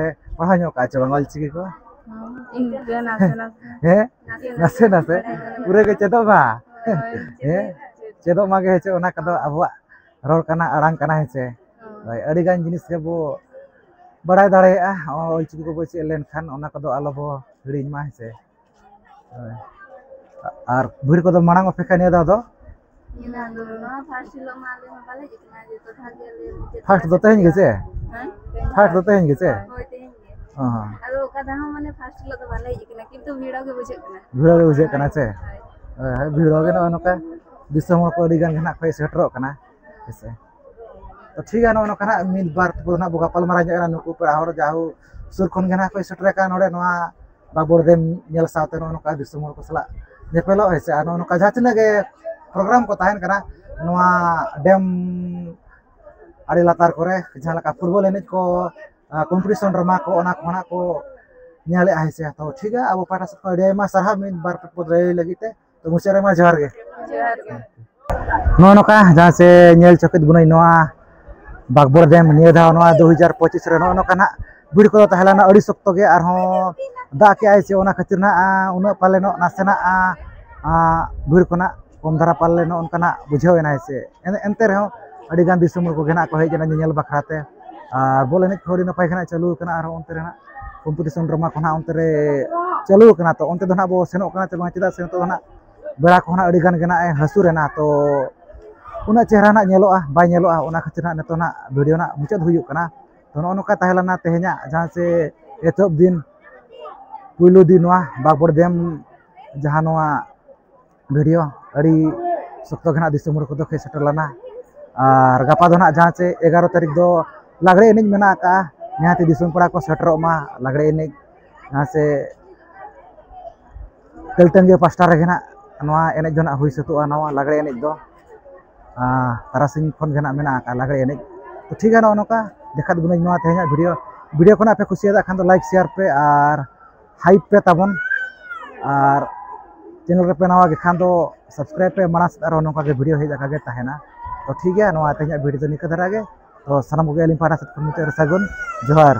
ᱯᱟᱲᱦᱟᱣ ᱧᱚᱜ ᱠᱟᱜᱼᱟ ᱪᱮ ᱵᱟᱝ, ᱚᱞ ᱪᱤᱠᱤ ᱠᱚ? ᱦᱩᱸ, ᱤᱱᱠᱟᱹ ᱱᱟᱥᱮ ᱱᱟᱥᱮ᱾ ᱦᱮᱸ? ᱱᱟᱥᱮ ᱱᱟᱥᱮ᱾ ᱯᱩᱨᱟᱹ ᱜᱮ ᱪᱮᱫᱚᱜ ᱢᱟ᱾ ᱦᱳᱭ, ᱦᱮᱸ? ᱪᱮᱫᱚᱜ ᱢᱟ ᱜᱮ, ᱦᱮᱸ ᱪᱮ, ᱚᱱᱟ ᱠᱚᱫᱚ ᱟᱵᱚᱣᱟᱜ ᱨᱚᱲ ᱠᱟᱱᱟ, ᱟᱲᱟᱝ ᱠᱟᱱᱟ, ᱦᱮᱸ ᱪᱮ? ᱦᱳᱭ᱾ ᱦᱳᱭ, ᱟᱹᱰᱤ ᱜᱟᱱ ᱡᱤᱱᱤᱥ ᱜᱮᱵᱚ ᱵᱟᱲᱟᱭ ᱫᱟᱲᱮᱭᱟᱜᱼᱟ, ᱚᱞ ᱪᱤᱠᱤ ᱠᱚᱵᱚ ᱪᱮᱫ ᱞᱮᱱᱠᱷᱟᱱ, ᱚᱱᱟ ᱠᱚᱫᱚ ᱟᱞᱚ ᱵᱚ ᱦᱤᱲᱤᱧ ᱢᱟ, ᱦᱮᱸ ᱥᱮ? ᱦᱳᱭ᱾ ᱟᱨ ᱵᱷᱤᱲ ᱠᱚᱫᱚ ᱢᱟᱲᱟᱝ ᱚᱯᱮᱠᱷᱟ ᱱᱤᱭᱟᱹ ᱫᱷᱟᱣ ᱫᱚ? ᱱᱤᱭᱟᱹ ᱫᱷᱟᱣ ᱫᱚ ᱱᱚᱣᱟ first ᱦᱤᱞᱳᱜ ᱢᱟ ᱟᱞᱮ ᱦᱚᱸ ᱵᱟᱞᱮ ᱦᱮᱡ ᱠᱟᱱᱟ, ᱡᱚᱛᱚ ᱵᱷᱟᱜᱽ ᱜᱮ ᱟᱞᱮ ᱢᱩᱪᱟᱹᱫ first ᱫᱚ ᱛᱮᱦᱮᱧ ᱜᱮ ᱪᱮ? ᱦᱮᱸ? First ᱫᱚ ᱛᱮᱦᱮᱧ ᱜᱮ ᱪᱮ? ᱦᱳᱭ, ᱛᱮᱦᱮᱧ ᱜᱮ᱾ ᱚ ᱦᱚᱸ᱾ ᱟᱫᱚ ᱚᱠᱟ ᱫᱷᱟᱣ ᱦᱚᱸ ᱢᱟᱱᱮ first ᱦᱤᱞᱳᱜ ᱫᱚ ᱵᱟᱞᱮ ᱦᱮᱡ ᱠᱟᱱᱟ, ᱠᱤᱱᱛᱩ ᱵᱷᱤᱲ ᱜᱮ ᱵᱩᱡᱷᱟᱹᱜ ᱠᱟᱱᱟ᱾ ᱵᱷᱤᱲ ᱜᱮ ᱵᱩᱡᱷᱟᱹᱜ ᱠᱟᱱᱟ ᱪᱮ? ᱦᱳᱭ᱾ ᱦᱳᱭ, ᱦᱳᱭ, ᱵᱷᱤᱲ ᱜᱮ ᱱᱚᱜᱼᱚᱭ ᱱᱚᱝᱠᱟ ᱫᱤᱥᱚᱢ ᱦᱚᱲ ᱠᱚ ᱟᱹᱰᱤ ᱜᱟᱱ ᱜᱮ ᱱᱟᱜ ᱠᱚ ᱦᱮᱡ ᱥᱮᱴᱮᱨᱚᱜ ᱠᱟᱱᱟ, ᱦᱮᱸ ᱥᱮ? ᱛᱚ ᱴᱷᱤᱠ ᱜᱮᱭᱟ, ᱱᱚᱜᱼᱚ ᱱᱚᱝᱠᱟ ᱱᱟᱜ ᱢᱤᱫ ᱵᱟᱨ ᱛᱮᱵᱚ ᱱᱟᱜ ᱵᱚ ᱜᱟᱯᱟᱞ ᱢᱟᱨᱟᱣ ᱧᱚᱜ ᱮᱱᱟ᱾ ᱱᱩᱠᱩ ᱯᱮᱲᱟ ᱦᱚᱲ ᱡᱟᱦᱳ ᱥᱩᱨ ᱠᱷᱚᱱ ᱜᱮ ᱱᱟᱜ ᱠᱚ ᱥᱮᱴᱮᱨ ᱟᱠᱟᱱ ᱱᱚᱰᱮ ᱱᱚᱣᱟ ᱵᱟᱜᱽᱵᱚᱲ ᱰᱮᱢ ᱧᱮᱞ ᱥᱟᱶᱛᱮ ᱱᱚᱜᱼᱚ ᱱᱚᱝᱠᱟ ᱫᱤᱥᱚᱢ ᱦᱚᱲ ᱠᱚ ᱥᱟᱞᱟᱜ ᱧᱮᱯᱮᱞᱚᱜ, ᱦᱮᱸ ᱥᱮ? ᱟᱨ ᱱᱚᱜᱼᱚ ᱱᱚᱝᱠᱟ ᱡᱟᱦᱟᱸ ᱛᱤᱱᱟᱹᱜ ᱜᱮ program ᱠᱚ ᱛᱟᱦᱮᱱ ᱠᱟᱱᱟ ᱱᱚᱣᱟ ᱰᱮᱢ ᱟᱹᱰᱤ ᱞᱟᱛᱟᱨ ᱠᱚᱨᱮ, ᱡᱟᱦᱟᱸ ᱞᱮᱠᱟ ᱯᱷᱩᱴᱵᱚᱞ ᱮᱱᱮᱡ ᱠᱚ, ᱟᱨ competition drama ᱠᱚ, ᱚᱱᱟ ᱠᱚ ᱱᱟᱜ ᱠᱚ ᱧᱮᱞᱮᱫᱼᱟ, ᱦᱮᱸ ᱥᱮ? ᱛᱚ ᱴᱷᱤᱠ ᱜᱮᱭᱟ, ᱟᱵᱚ ᱯᱟᱦᱴᱟ ᱥᱮᱫ ᱠᱷᱚᱱ ᱟᱹᱰᱤ ᱟᱭᱢᱟ ᱥᱟᱨᱦᱟᱣ ᱢᱤᱫ ᱵᱟᱨ ᱯᱚᱫ ᱞᱟᱹᱭ ᱞᱟᱹᱜᱤᱫ ᱛᱮ᱾ ᱛᱚ ᱢᱩᱪᱟᱹᱫ ᱨᱮᱢᱟ ᱡᱚᱦᱟᱨ ᱜᱮ᱾ ᱡᱚᱦᱟᱨ ᱜᱮ᱾ ᱱᱚᱜᱼᱚ ᱱᱚᱝᱠᱟ ᱡᱟᱦᱟᱸ ᱥᱮ ᱧᱮᱞ ᱪᱚ ᱠᱮᱫ ᱵᱚᱱᱟᱹᱧ ᱱᱚᱣᱟ ᱵᱟᱜᱽᱵᱚᱲ ᱰᱮᱢ ᱱᱤᱭᱟᱹ ᱫᱷᱟᱣ ᱱᱚᱣᱟ ᱫᱩ ᱦᱟᱡᱟᱨ ᱯᱚᱸᱪᱤᱥ ᱨᱮ ᱱᱚᱜᱼᱚ ᱱᱚᱝᱠᱟ ᱱᱟᱜ ᱵᱷᱤᱲ ᱠᱚᱫᱚ ᱛᱟᱦᱮᱸ ᱞᱮᱱᱟ ᱟᱹᱰᱤ ᱥᱚᱠᱛᱚ ᱜᱮ, ᱟᱨᱦᱚᱸ ᱫᱟᱜ ᱠᱮᱜᱼᱟᱭ ᱥᱮ ᱚᱱᱟ ᱠᱷᱟᱹᱛᱤᱨ ᱱᱟᱜ, ᱟ, ᱩᱱᱟᱹᱜ ᱯᱟᱞᱮ ᱱᱚᱜ ᱱᱟᱥᱮᱱᱟᱜ, ᱟ, ᱟ, ᱵᱷᱤᱲ ᱠᱚ ᱱᱟᱜ ᱠᱚᱢ ᱫᱷᱟᱨᱟ ᱯᱟᱞᱮ ᱱᱚᱜᱼᱚ ᱱᱚᱝᱠᱟ ᱱᱟᱜ ᱵᱩᱡᱷᱟᱹᱣ ᱮᱱᱟ, ᱦᱮᱸ ᱥᱮ᱾ ᱮᱱ-, ᱮᱱᱛᱮ ᱨᱮᱦᱚᱸ ᱟᱹᱰᱤ ᱜᱟᱱ ᱫᱤᱥᱚᱢ ᱦᱚᱲ ᱠᱚᱜᱮ ᱱᱟᱜ ᱠᱚ ᱦᱮᱡ ᱮᱱᱟ ᱧᱮᱧᱮᱞ ᱵᱟᱠᱷᱨᱟ ᱛᱮ᱾ ᱟᱨ ᱵᱚᱞ ᱮᱱᱮᱡ ᱠᱚ ᱟᱹᱰᱤ ᱱᱟᱯᱟᱭ ᱜᱮ ᱱᱟᱜ ᱪᱟᱹᱞᱩ ᱟᱠᱟᱱᱟ, ᱟᱨᱦᱚᱸ ᱚᱱᱛᱮ ᱨᱮ ᱱᱟᱜ competition drama ᱠᱚ ᱱᱟᱜ ᱚᱱᱛᱮ ᱨᱮ ᱪᱟᱹᱞᱩ ᱟᱠᱟᱱᱟ᱾ ᱛᱚ ᱚᱱᱛᱮ ᱫᱚ ᱱᱟᱜ ᱵᱚ ᱥᱮᱱᱚᱜ ᱠᱟᱱᱟ ᱪᱮ ᱵᱟᱝ, ᱪᱮᱫᱟᱜ ᱥᱮ ᱱᱤᱛᱚᱜ ᱫᱚ ᱱᱟᱜ ᱵᱮᱲᱟ ᱠᱚᱦᱚᱸ ᱱᱟᱜ ᱟᱹᱰᱤ ᱜᱟᱱ ᱜᱮ ᱱᱟᱜ ᱮ ᱦᱟᱹᱥᱩᱨ ᱮᱱᱟ᱾ ᱛᱚ ᱩᱱᱟᱹᱜ ᱪᱮᱦᱨᱟ ᱱᱟᱜ ᱧᱮᱞᱚᱜᱼᱟ ᱵᱟᱭ ᱧᱮᱞᱚᱜᱼᱟ, ᱚᱱᱟ ᱠᱷᱟᱹᱛᱤᱨ ᱱᱟᱜ ᱱᱤᱛᱚᱜ ᱱᱟᱜ video ᱱᱟᱜ ᱢᱩᱪᱟᱹᱫ ᱦᱩᱭᱩᱜ ᱠᱟᱱᱟ᱾ ᱛᱚ ᱱᱚᱜᱼᱚ ᱱᱚᱝᱠᱟ ᱛᱟᱦᱮᱸ ᱞᱮᱱᱟ ᱛᱮᱦᱮᱧᱟᱜ ᱡᱟᱦᱟᱸ ᱥᱮ ᱮᱛᱚᱦᱚᱵ ᱫᱤᱱ, ᱯᱩᱭᱞᱩ ᱫᱤᱱ ᱱᱚᱣᱟ ᱵᱟᱜᱽᱵᱚᱲ ᱰᱮᱢ ᱡᱟᱦᱟᱸ ᱱᱚᱣᱟ video ᱟᱹᱰᱤ ᱥᱚᱠᱛᱚ ᱜᱮ ᱱᱟᱜ ᱫᱤᱥᱚᱢ ᱦᱚᱲ ᱠᱚᱫᱚ ᱠᱚ ᱥᱮᱴᱮᱨ ᱞᱮᱱᱟ᱾ ᱟᱨ ᱜᱟᱯᱟ ᱫᱚ ᱱᱟᱜ ᱡᱟᱦᱟᱸ ᱪᱮ ᱮᱜᱟᱨᱚ ᱛᱟᱹᱨᱤᱠᱷ ᱫᱚ ᱞᱟᱜᱽᱲᱮ ᱮᱱᱮᱡ ᱢᱮᱱᱟᱜ ᱟᱠᱟᱫᱼᱟ᱾ ᱡᱟᱦᱟᱸ ᱛᱮ ᱫᱤᱥᱚᱢ ᱯᱮᱲᱟ ᱠᱚ ᱥᱮᱴᱮᱨᱚᱜ ᱢᱟ ᱞᱟᱜᱽᱲᱮ ᱮᱱᱮᱡ᱾ ᱡᱟᱦᱟᱸ ᱥᱮ ᱛᱮᱞᱴᱟᱹᱝᱜᱟᱹ ᱯᱟᱥᱴᱟ ᱨᱮᱜᱮ ᱱᱟᱜ ᱱᱚᱣᱟ ᱮᱱᱮᱡ ᱫᱚ ᱱᱟᱜ ᱦᱩᱭ ᱥᱟᱹᱛᱚᱜᱼᱟ, ᱱᱚᱣᱟ ᱞᱟᱜᱽᱲᱮ ᱮᱱᱮᱡ ᱫᱚ᱾ ᱟᱨ ᱛᱟᱨᱟᱥᱤᱧ ᱠᱷᱚᱱ ᱜᱮ ᱱᱟᱜ ᱢᱮᱱᱟᱜ ᱟᱠᱟᱫᱼᱟ ᱞᱟᱜᱽᱲᱮ ᱮᱱᱮᱡ᱾ ᱛᱚ ᱴᱷᱤᱠ ᱜᱮᱭᱟ, ᱱᱚᱜᱼᱚ ᱱᱚᱝᱠᱟ ᱫᱮᱠᱷᱟᱣ ᱟᱹᱜᱩ ᱱᱟᱹᱧ ᱱᱚᱣᱟ ᱛᱮᱦᱮᱧᱟᱜ ᱵᱷᱤᱰᱤᱭᱳ᱾ ᱵᱷᱤᱰᱤᱭᱳ ᱠᱷᱚᱱᱟᱜ ᱯᱮ ᱠᱩᱥᱤᱭᱟᱫᱟ ᱠᱷᱟᱱ ᱫᱚ ᱞᱟᱭᱤᱠ, ᱥᱮᱭᱟᱨ ᱯᱮ ᱟᱨ ᱦᱟᱭᱤᱯ ᱯᱮ ᱛᱟᱵᱚᱱ᱾ ᱟᱨ ᱪᱮᱱᱮᱞ ᱨᱮᱯᱮ ᱱᱟᱣᱟ ᱜᱮ ᱠᱷᱟᱱ ᱫᱚ ᱥᱟᱵᱥᱠᱨᱟᱭᱤᱵ ᱯᱮ, ᱢᱟᱲᱟᱝ ᱥᱮᱫ ᱟᱨᱦᱚᱸ ᱱᱚᱝᱠᱟ ᱜᱮ ᱵᱷᱤᱰᱤᱭᱳ ᱦᱮᱡ ᱟᱠᱟ ᱜᱮ ᱛᱟᱦᱮᱱᱟ᱾ ᱛᱚ ᱴᱷᱤᱠ ᱜᱮᱭᱟ, ᱱᱚᱣᱟ ᱛᱮᱦᱮᱧᱟᱜ ᱵᱷᱤᱰᱤᱭᱳ ᱫᱚ ᱱᱤᱝᱠᱟᱹ ᱫᱷᱟᱨᱟ ᱜᱮ᱾ ᱛᱚ ᱥᱟᱱᱟᱢ ᱠᱚᱜᱮ ᱟᱹᱞᱤᱧ ᱯᱟᱦᱴᱟ ᱥᱮᱫ ᱠᱷᱚᱱ ᱢᱩᱪᱟᱹᱫ ᱨᱮ ᱥᱟᱹᱜᱩᱱ ᱡᱚᱦᱟᱨ᱾